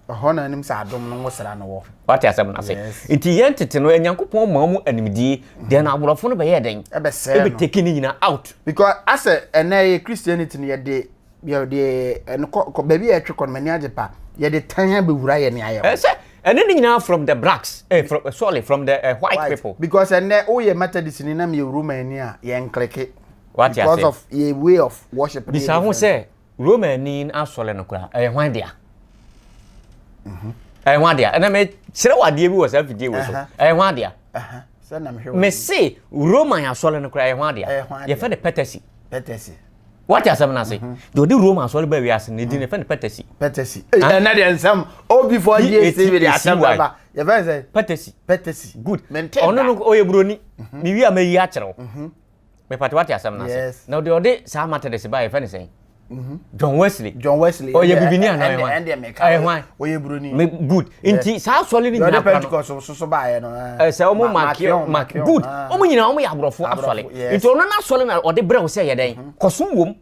Ɛhɔ na anim sɛ adom no nwosra no wɔ. wate asɛm no ase Yes. nti yɛn tete no Nyankopɔn maa mu animdie deɛ na aborɔfo no bɛyɛɛ dɛn Ɛbɛsɛɛ no. ɛbɛteki ne nyinaa out Because asɛ ɛnɛ yɛ Christianity no yɛde yɛde ɛno kɔ kɔ baabi a yɛtwe kɔ no m'ani agye pa yɛde tan abɛwura yɛ ne ayɛ hɔ. Ɛsɛ ɛne ne nyinaa from the blacks eh, from, sorry from the uh, white, white people. Because ɛnɛ woyɛ Methodist ni na meyɛ Roman ni a yɛn kleke. Wate ase. Because of yɛ way of worship. Bisa ho sɛ Roman ni asɔre no koraa ɛyɛ hwan dea? Ɛyɛ hwan dea? Ɛnna mɛ kyerɛ wɔ adeɛ bi wɔ saa fidie wɔ so. Ɛyɛ hwan dea? Mɛ se Roman asɔre no koraa ɛyɛ hwan dea? Yɛfɛ no pɛtɛsi. Pɛtɛsi. Wate asɛm no ase? Deɛ ɔde Roma asɔre baa wiase no, ne din yɛfrɛ no Pɛtɛsi. Pɛtɛsi. Ɛnɛ deɛ nsɛm obi fɔ yie si bi de asɛm bɛba. Yɛfrɛ no sɛ? Pɛtɛsi. Pɛtɛsi. Good. Ɔno no ɔyɛ buroni. Mewie a mɛyi akyerɛ wo. Mepate wate asɛm no ase. Na deɛ ɔde saa Methodist baa yɛfrɛ no sɛn? John Wesley. John Wesley. Ɔyɛ bibini anaa ɔyɛ hwan? Ɛndeɛ meka. Ɔyɛ hwan? Ɔyɛ buroni. Me good. Nti saa asɔre no nyinaa kora no. Pentecost soso baayɛ no. Sɛ ɔmo Makion Mak good. Ɔmo nyinaa ɔmo yɛ aborɔfo asɔre. Nti ɔno n'asɔre na ɔde brɛ wo sɛ yɛ dɛn? Kɔsom wom.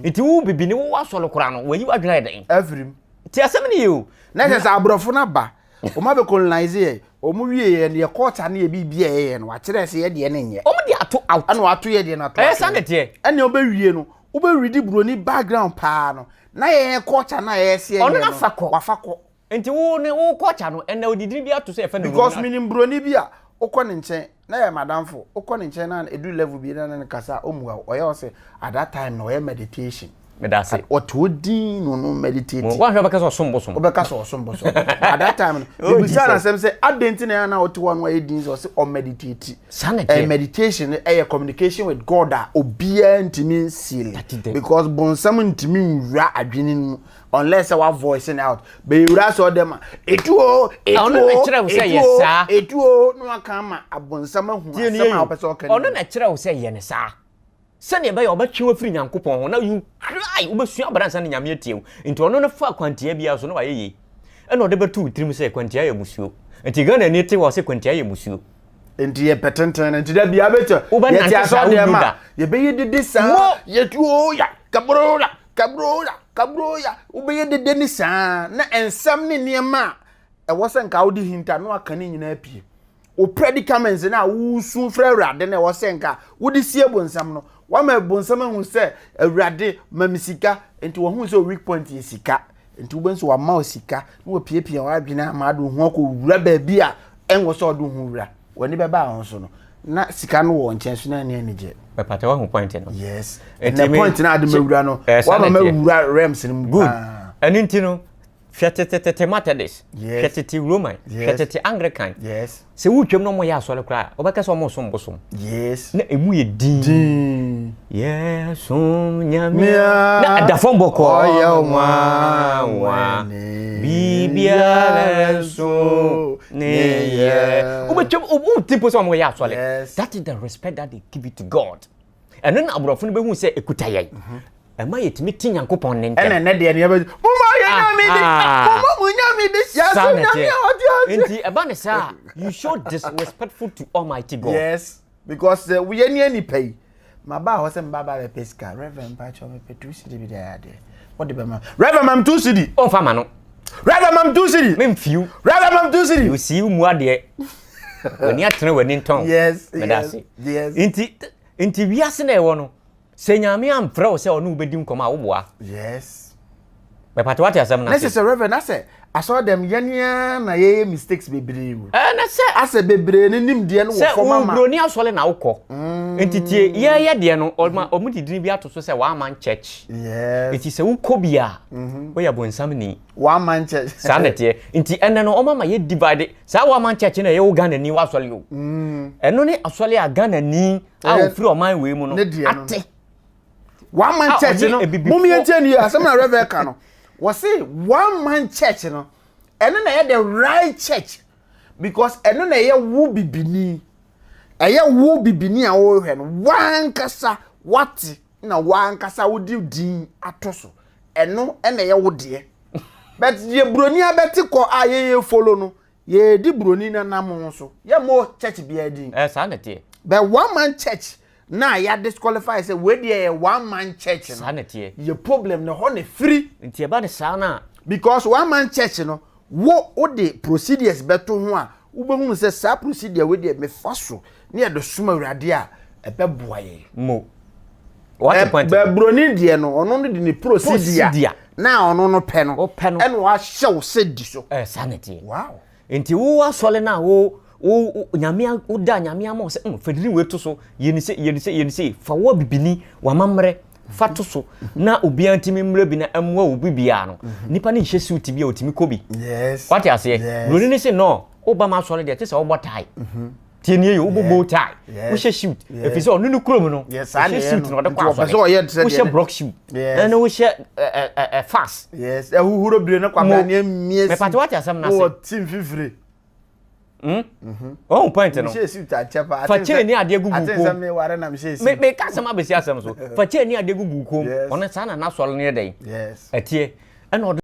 Nti wo bibini wo asɔre koraa no wɔyi w'adwene ayɛ dɛn? Afirim. Ti asɛm no yie o. Na kyerɛ sɛ aborɔfo no aba. Wɔn abɛ colonize yɛ. Wɔn wie yɛ no yɛ culture ne yɛ biribi a yɛyɛ no wakyerɛ sɛ yɛ deɛ no nyɛ. Wɔn de ato out. Ɛna wato yɛ deɛ no ato. Ɛyɛ saa na ɛteɛ. Ɛna wobɛwie no wobɛredi buroni background paa no na yɛn culture no a yɛsɛ yɛ no. Ɔno nafa kɔ. Wafa kɔ. Nti wo ne wo culture no ɛnna odidini bi ato sɛ yɛfɛ no. Because menim buroni bi a wokɔ ne nkyɛn na yɛ madamfo wokɔ ne nkyɛn na ɛduru level bi na ne kasa a ɔmmua wo ɔyɛ wo sɛ at that time no ɔyɛ meditation. Meda ase. Ɔte hɔ din na ɔno meditate. Woahwɛ wobɛka sɛ ɔsom bosom. Wobɛka sɛ ɔsom bosom. At that time no, Oh, mebisa no Jesus. asɛm sɛ adɛn nti na ɛyɛ a na ɔte hɔ a na wayɛ din sɛ ɔse ɔmeditate. Saa na ɛteɛ. Meditation no ɛyɛ communication with God a obiara ntumi nseal. That is the- Because bonsam ntumi nwura adwene no mu unless sɛ wa voice it out. Bɛyɛwura sɛ ɔdɛm a etuo Ɔno na etuo ɛkyerɛ wo sɛ yɛ etuo saa. etuo na waka ama abonsam ahu Tie nie asɛm a o. wopɛ sɛ ɔka no Ɔno mu. na ɛkyerɛ wo sɛ yɛ ne saa. Sɛnea ɛbɛyɛ a ɔbɛtwe wo afiri Nyankopɔn ho na you cry, wobɛsua abra ansa na Nyame atie wo. Nti ɔno no fa kwantia biara so na wayɛ yei. Ɛna ɔde bɛto wo tirim sɛ kwantia yɛ musuo. Nti Ghanani te hɔ sɛ kwantia yɛ musuo. Nti yɛpɛ tenten no nti da bia bɛtɛ Wobɛnante yɛte saa asɔ deɛ wonnu ma da. yɛbɛyɛ dede saa Wo! yɛtuo ya kabro ya kabro ya kabro ya wobɛyɛ dede ne saa na nsɛm ne nneɛma a ɛwɔ sɛ nka wode hinta no aka ne nyinaa pie. Wo predicaments no a wosu frɛ Awurade no ɛwɔ sɛ nka wode sie bonsam no, wama bonsam ahu sɛ Awurade ma me sika, nti wahu sɛ weak point yɛ sika, nti wobɛhu sɛ wama wo sika na wapiapia w'adwene ama ade wo ho akɔwura baabi a ɛnwɔ sɛ ɔde wo ho wura, w'ani bɛba ho so no na sika no wɔ nkyɛn so na ɛne anigye. Mepatɛ wahu point no. Yes. Ɛnɛ point no ade mawura no, wama mawura realms no mu Good. Ɛno nti no, Hwɛ tetetete Methodist, Yes. hwɛ tete Roman, Yes. hwɛ tete Anglican. Yes. Sɛ wotwam na wɔyɛ asɔre koraa a, wobɛka sɛ wɔresom bosom. Yes. Na emu yɛ din. Din. Yɛsom Nyame. Mea. Na ɛda fam bɔkɔɔ. Ɔyɛ nwanwa. Biribiara nso ne yɛ. Wobɛtwam, wote mpo sɛ wɔyɛ asɔre. Yes. That is the respect that they give it to God. Ɛno na aborɔfo no bɛhu sɛ ɛkuta yɛn. Ɛma yɛtumi te Nyankopɔn ne ntɛm. Ɛna ɛnɛ deɛ nea bɛgye. Moma yɛ nyame de. Moma mo nyame de. Yɛso nyame a ɔte ase. Nti ɛba ne saa you show disrespectful to Almighty God. Yes, because uh, woyɛ ne nipa yi. Ma ba hɔ sɛ mba ba bɛpɛ sika. Reverend mpakyɛ mepɛ 2 cedi bi de ayɛ adeɛ. Wɔde bɛma. Reverend mam 2 cedi. Ɔmfa ma no. Reverend mam 2 cedi. Memfiw. Reverend mam 2 cedi. Osi mu adeɛ. W'ani atene w'ani ntɔn. Yes. Meda ase. Yes. Nti nti wiase na ɛwɔ no. Sɛ Nyame amfrɛ wo sɛ ɔne wo bɛdi nkɔmmɔ a, woboa? Yes. Mepatɛ wate asɛm no Ne ase? sɛ Reverend asɛ asɔre dɛm yɛn ara na yɛyɛ mistakes bebree o. Ɛɛ na sɛ. Asɛ bebree ne nimdeɛ no wɔ fam ama. Sɛ wo broni asɔre na wokɔ. Nti tie yɛyɛ deɛ no ɔma ɔmo de din bi ato so sɛ one man church. Yes. Nti sɛ wokɔ bi a woyɛ bonsam ni. One man church. Saa na ɛteɛ. Nti ɛnɛ no ɔmo ama yɛ divide saa one man church no ɛyɛ wo Ghana ni w'asɔre o. Ɛno ne asɔre a Ghana ni a ofiri ɔman wei mu no ate. One man church no mum yɛn tie ni asɛm na Reverend ka no wɔse one man church no ɛno na ɛyɛ the right church because ɛno na ɛyɛ wo bibini ɛyɛ wo bibini a wɔrehwɛ no wankasa wate na wankasa wode din ato so ɛno ɛna ɛyɛ wo deɛ but yɛ buroni abɛte kɔ a yɛyɛ follow no Yɛredi buroni no anam so. Yɛmmɔ church biara din. Ɛɛ saa na ɛteɛ. But one man church na yɛ disqualify sɛ wei deɛ yɛ one man church no. Saa na ɛteɛ. Yɛ problem no hɔ na ɛfiri. Nti ɛba no saa no a. Because one man church no, wo wode procedures bɛto ho a, wobɛhunu sɛ saa procedure wei deɛ mefa so ne yɛde som Awurade a, ɛbɛboa yɛn. Mo. What point? Bɛ buroni deɛ no, ɔno no de ne procedure na ɔno no pɛ no, ɛna wahyɛ wo sɛ di so. Ɛɛ saa na ɛteɛ. Wow. Nti wo asɔre no a wo wo nyame wo da nyame ama wo sɛ mm fadiri wei to so yɛ ne se yɛ ne se yɛ ne se fa wo abibini w'amammerɛ fa to so na obiara ntumi mmerɛ bi na ɛmmoa wo bibiara no nipa no nhyɛ suit bi a otumi kɔ bi. Yes. Wate aseɛ. Buroni no se no woba ma asɔre deɛ te sɛ wobɔ tie. Tie nie yɛ wobɔ bow tie, wohyɛ suit, ɛfiri sɛ ɔno ne kurom no, ɔhyɛ suit na ɔde kɔ asɔre, wohyɛ block suit, ɛne wohyɛ fas. Yes, ɛhuhuro bire no kwabra ne amia si. Mepate wate asɛm no ase. Wɔ ti mfifire. Ɔhu point no. Mehyɛ suit akyɛ paa. Fa kyɛn ne adeɛ gugu kom. Ate nsɛm meware na mehyɛ suit. Meka asɛm abɛsi asɛm so. Fa kyɛn ne adeɛ gugu kom. Ɔno saa na n'asɔre no yɛ dɛn? Yes. Ɛteɛ. Ɛna ɔde.